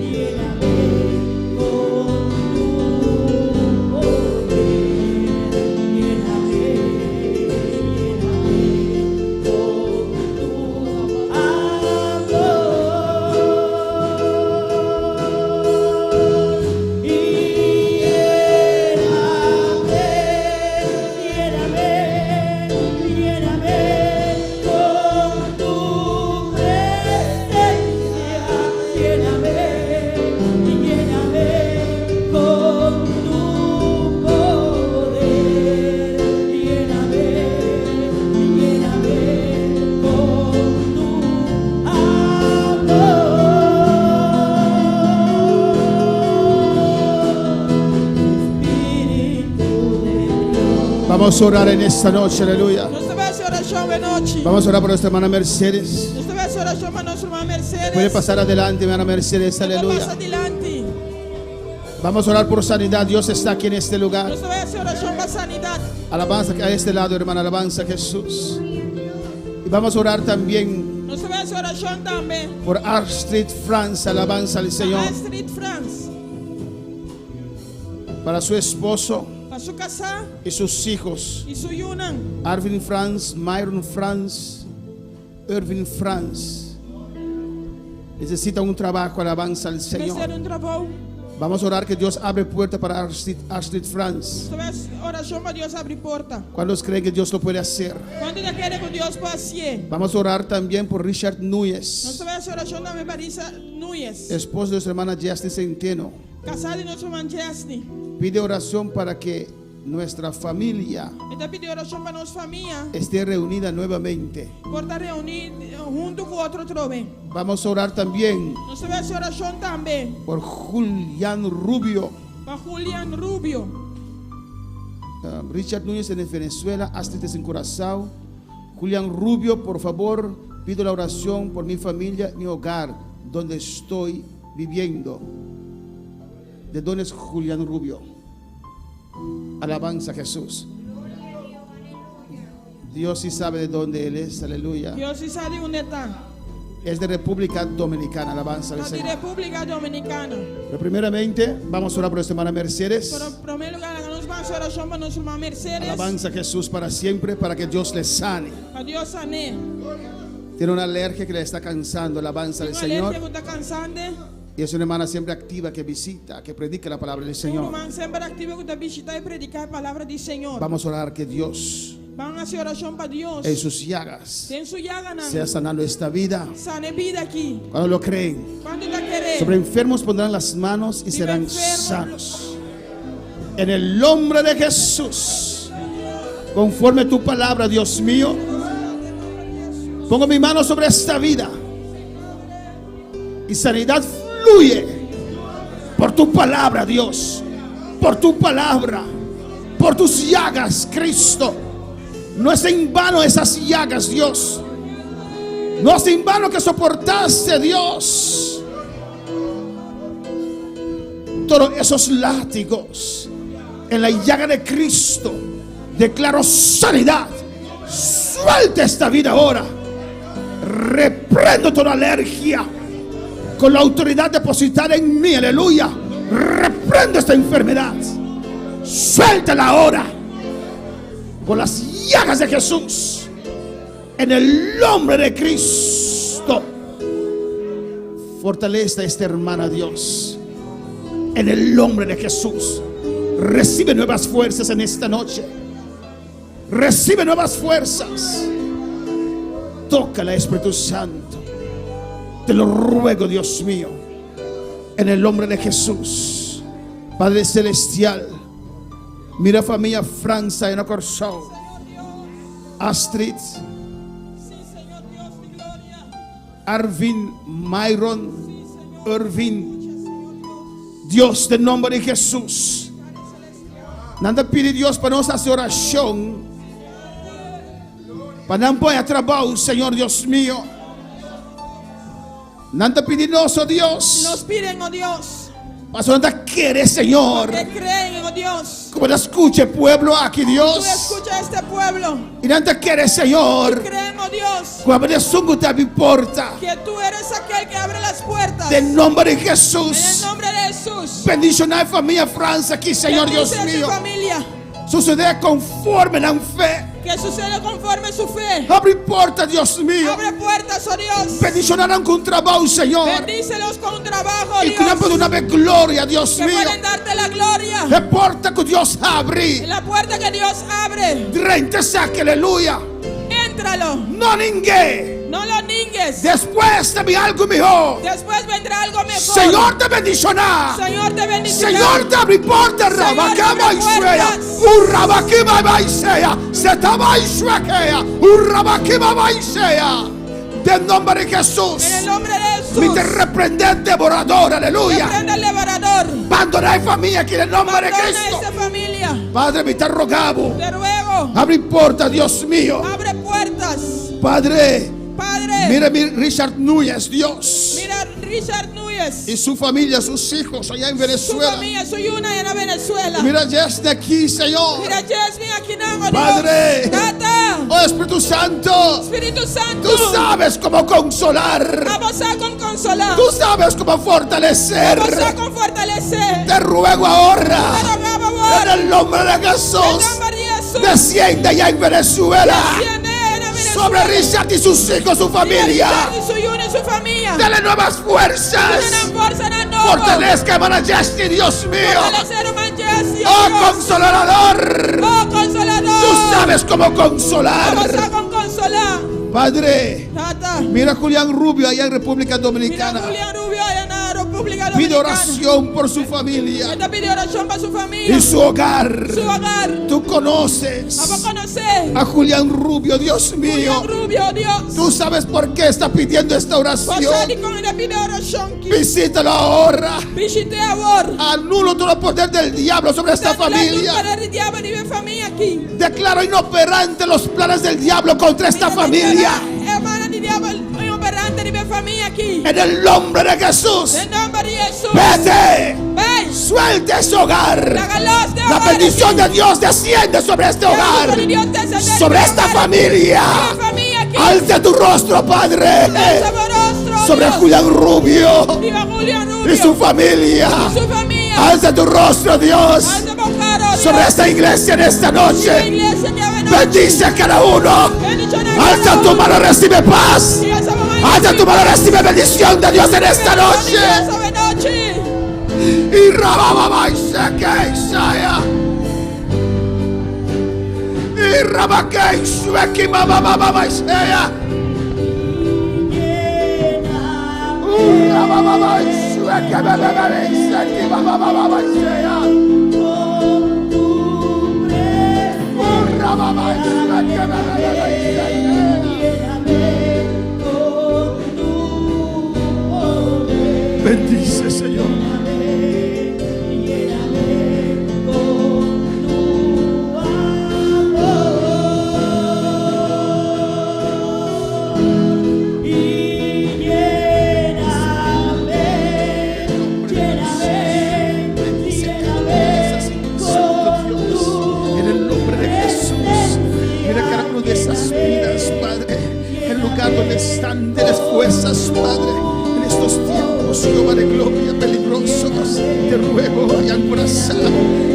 lléname con tu poder, lléname, lléname con tu amor. Y lléname, lléname, lléname con tu presencia, lléname, lléname con tu poder, lléname, lléname con tu amor. Espíritu de Dios. Vamos a orar en esta noche, aleluya. Nos ta bai hasi orashon awe nochi. Vamos a orar por nuestra hermana Mercedes. Nos ta bai hasi orashon pa nos ruman Mercedes. Puede pasar adelante, hermana Mercedes, Pasa aleluya. adilanti. Vamos a orar por sanidad. Dios está aquí en este lugar. Nos ta bai hasi orashon pa sanidat. Alabanza a este lado, hermana, alabanza a Jesús. Y vamos a orar también Nos ta bai hasi orashon tambe. por Astrid Franz, alabanza al Señor. Astrid Franz. Para su esposo Pa su kasá y sus hijos. i su yunan. Arvin Franz, Myron Franz, Irving Franz. Necesita un trabajo, alabanza al Mester Señor. un trabou. Vamos a orar que Dios abre puerta para Astrid, Astrid Franz. Nos ta bai hasi orashon pa Dios habri porta. ¿Cuántos creen que Dios lo puede hacer? Kuantu ta kere ku Dios por hasié? Vamos a orar también por Richard Nos Núñez, ta bai hasi orashon tambe pa Richard Núñez. esposo de su hermana Justin Centeno. Kasá di nos ruman Jesney. Pide oración para que nuestra familia E ta pidi orashon pa nos famia. esté reunida nuevamente. Por ta reuní huntu ku otro atrobe. Vamos a orar también Nos ta bai hasi orashon tambe por Julián Rubio, pa Julian Rubio. Richard Núñez en Venezuela, Astrid es en Curazao. Julián Rubio, por favor, pido la oración por mi familia, mi hogar, donde estoy viviendo. ¿De dónde es Julián Rubio? Alabanza a Jesús. Dios sí sabe de dónde él es, aleluya. Dios sí sa di unda e ta. Es de República Dominicana, alabanza al Ta di Señor. Repúblika Dominikana. Pero primeramente, vamos a orar por nuestra hermana Mercedes. Pero na promé lugá, nos bai hasi orashon pa nos ruman Mercedes. Alabanza a Jesús para siempre, para que Dios le sane. Pa Dios san'é. Tiene una alergia que le está cansando, alabanza al Tin un alergia Señor. ku ta kansando. Y es una hermana siempre activa que visita, que predica la palabra del Un Señor. ruman semper aktivo ku ta bishitá i prediká e palabra di Señor. Vamos a orar que Dios Ban hasi orashon pa Dios. en sus llagas Den su llaganan. sea sanando esta vida. Sana e bida aki. Cuando lo creen, Kuantu ta kere? sobre enfermos pondrán las manos y serán enfermos, sanos. En el nombre de Jesús, conforme tu palabra, Dios mío, pongo mi mano sobre esta vida y sanidad fluye por tu palabra, Dios, por tu palabra, por tus llagas, Cristo. No es en vano esas llagas, Dios. No es en vano que soportaste, Dios. Todos esos látigos. En la llaga de Cristo declaro sanidad. Suelta esta vida ahora. Reprendo toda alergia con la autoridad depositada en mí. Aleluya. Reprendo esta enfermedad. Suéltala ahora. Con las llagas de Jesús. En el nombre de Cristo. Fortaleza a esta hermana, Dios. En el nombre de Jesús. Recibe nuevas fuerzas en esta noche. Recibe nuevas fuerzas. Tócala, Espíritu Santo. Te lo ruego, Dios mío. En el nombre de Jesús. Padre Celestial. Mira familia Franza en Corsao. Astrid. Arvin, Myron, Irvin. Dios, den nomber di Jesús. Nan ta pidi Dios pa nos hasi oracion. Pa nan pone a trabao, Señor Dios mío. Nan ta pidi nos, oh Dios. Nos piden, oh Dios. Pasobra nan ta kere, Señor. Porque creen, oh Dios. Ku bo ta skucha e pueblo aki, Dios. Tú escucha este pueblo. I nan ta kere, Señor. Y creen, oh Dios. Ku abo ta esun ku ta abri porta. Que tú eres aquel que abre las puertas. Den nomber di Jesús. En el nombre de Jesús. Bendishoná e famia Frans aki, Señor Dios mío. Familia. Sucede conforme nan fe. Que suceda conforme su fe. Abri porta, Dios mío. Abre puertas, oh Dios. Bendishoná nan ku un trabou, Señor. Bendícelos con un trabajo, I Dios. ku nan por duna bo gloria, Dios Que mío. pueden darte la gloria. E porta ku Dios habri. La puerta que Dios abre. Drenta esaki, aleluya. Éntralo. No ning'é. No lo ningues. Despues ta bin algu mihó. Después vendrá algo mejor. Señor ta bendishoná. Señor te bendicirá. Señor ta abri porta. Señor Rabakama abre isea. puertas. Urabakima baisea. Setama isuekea. Urabakima baisea. Den nomber di Jesús. En el nombre de Jesús. Mi ta reprendé devorador. Aleluya. Reprende al devorador. Bandoná e famia aki den nomber di Abandona Cristo. esa familia. Padre, mi ta roga bo. Te ruego. Abri porta, Dios mío. Abre puertas. Padre. Padre. Mira mi Richard Núñez, Dios. Mira Richard Núñez. Y su familia, sus hijos allá en Venezuela. Su familia, su yunan na Venezuela. Mira Jessy aquí, Señor. Mira Jessy aki nan, oh Padre. Dios. Tata. Oh Espíritu Santo. Spiritu Santu. Tú sabes cómo consolar. Abo sa kon konsolá. Tú sabes cómo fortalecer. Abo sa kon fortalesé. Te ruego ahora. Te rogaba ahora. En el nombre de Jesús. En el nombre de Jesús. Desciende allá en Venezuela. Desciende en Venezuela. Sobre Richard y sus hijos, su familia. Richard y su yunan y su famia. Dale nuevas fuerzas. Duna nan forsanan nobo. Fortalezca, hermana Jessy, Dios mío. Fortalesé ruman Jessy, Oh, Dios. consolador. Oh, consolador. Tú sabes cómo consolar. Abo sa kon konsolá. Padre, Tata. mira a Julián Rubio allá en República Dominicana. Mira Julián Rubio allá en República Pide Dominicana. oración por su familia E ta pidi orashon pa su famia. y su hogar. Su hogar. Tú conoces Abo konosé. a Julián Rubio, Dios mío. Julián Rubio, Dios. Tú sabes por qué está pidiendo esta oración. Bo sa dikon e ta pidi orashon aki. Visítalo ahora. Bishit'é awor. Anulo todo poder del diablo sobre esta familia. Poder di diabel riba e famia aki. Declaro inoperante los planes del diablo contra esta familia. E plannan di diabel inoperante riba e famia aki. En el nombre de Jesús. Den nòmber di Hesus. Vete. Bai. Suelte ese hogar. Laga los den La hogar bendición aki. de Dios desciende sobre este hogar. Sobre esta familia. Alza tu rostro, Padre. Sobre Julián Rubio y su familia. Alza tu rostro, Dios. Sobre esta iglesia en esta noche. Bendice a cada uno. Alza tu mano, recibe paz. Alza tu mano, recibe bendición de Dios en esta noche. Y rabababaisekeisaya. Y rabakeisuekimabababaiseya. Rabababaisuekebebebeisekibabababaiseya. Bendice, Señor. Están de las fuerzas, Padre, en estos tiempos, Jehová de gloria, peligrosos. Te ruego, allá en Curazao,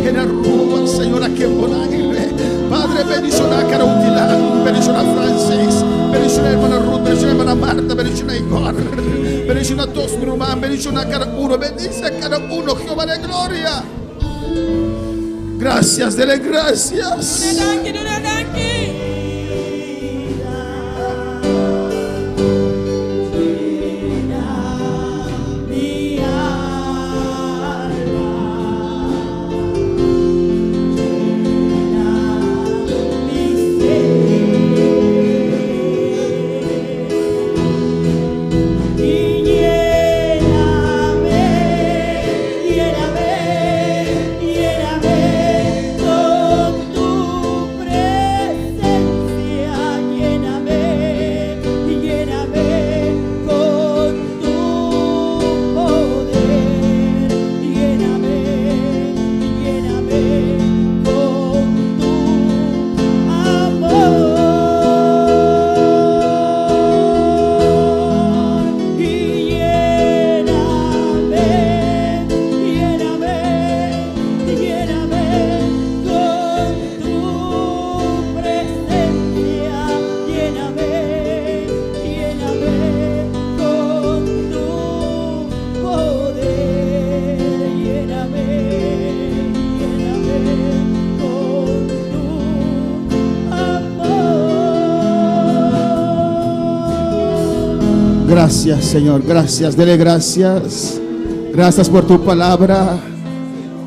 en Aruba, Señor, aquí en Bonaire. Padre, bendición a Carautilán, bendición a Francis, bendición a hermana Ruth, bendición a hermana Marta, bendición a Igor, bendición a todos mi hermano, bendición a cada uno, bendice a cada uno, Jehová de gloria. Gracias, dele gracias. Duna danki, duna danki. Mi alma, llena mi ser. Y lléname, lléname, lléname con tu presencia, lléname, lléname con tu poder, lléname, lléname con tu amor y lléname, lléname, lléname con tu presencia, lléname, lléname con tu poder, lléname, lléname con tu amor. Gracias, Señor. Gracias. Dele gracias. Gracias por tu palabra.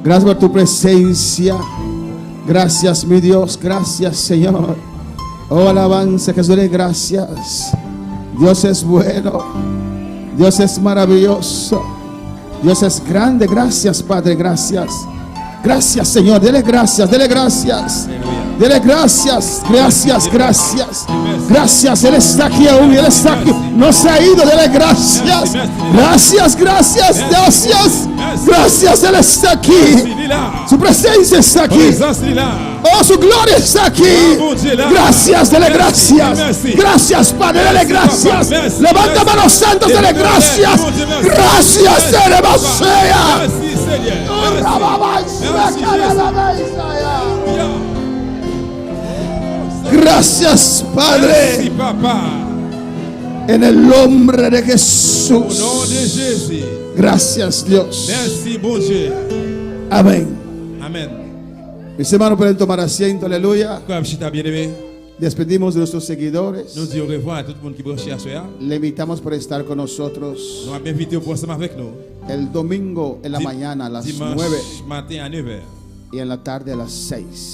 Gracias por tu presencia. Gracias, mi Dios. Gracias, Señor. Oh, alabanza, Jesús, dele gracias. Dios es bueno. Dios es maravilloso. Dios es grande. Gracias, Padre. Gracias. Gracias, Señor. Dele gracias. Dele gracias. Dele gracias. Gracias, gracias. Gracias. Él está aquí aún. Él está aquí. No se ha ido. Dele gracias. Gracias, gracias, gracias. Gracias. Él está aquí. Li la. Su presencia está aquí. Prezans li la. Oh, su gloria está aquí. Gracias, dele gracias. Gracias, Padre, dele gracias. Levanta manos santas, dele gracias. Gracias, dele sea. Mèsi, Seyè. Mèsi. Mèsi, Jezi. Gracias, Mèsi, Padre, Papa. en el nombre de Au nom de Jesús. Jésus. Gracias, Dios. Mèsi, Bondye. Amén. Amen. Mis hermanos pueden tomar asiento, aleluya. Kwa chita byenneme. Despedimos de nuestros seguidores. Nou di orevwa a tout moun ki branche aswè a. Le invitamos por estar con nosotros Nou ap envite pou ansanm avèk nou. el domingo en la Di- mañana a las Dimanch 9 maten a 9h. y en la tarde a las 6.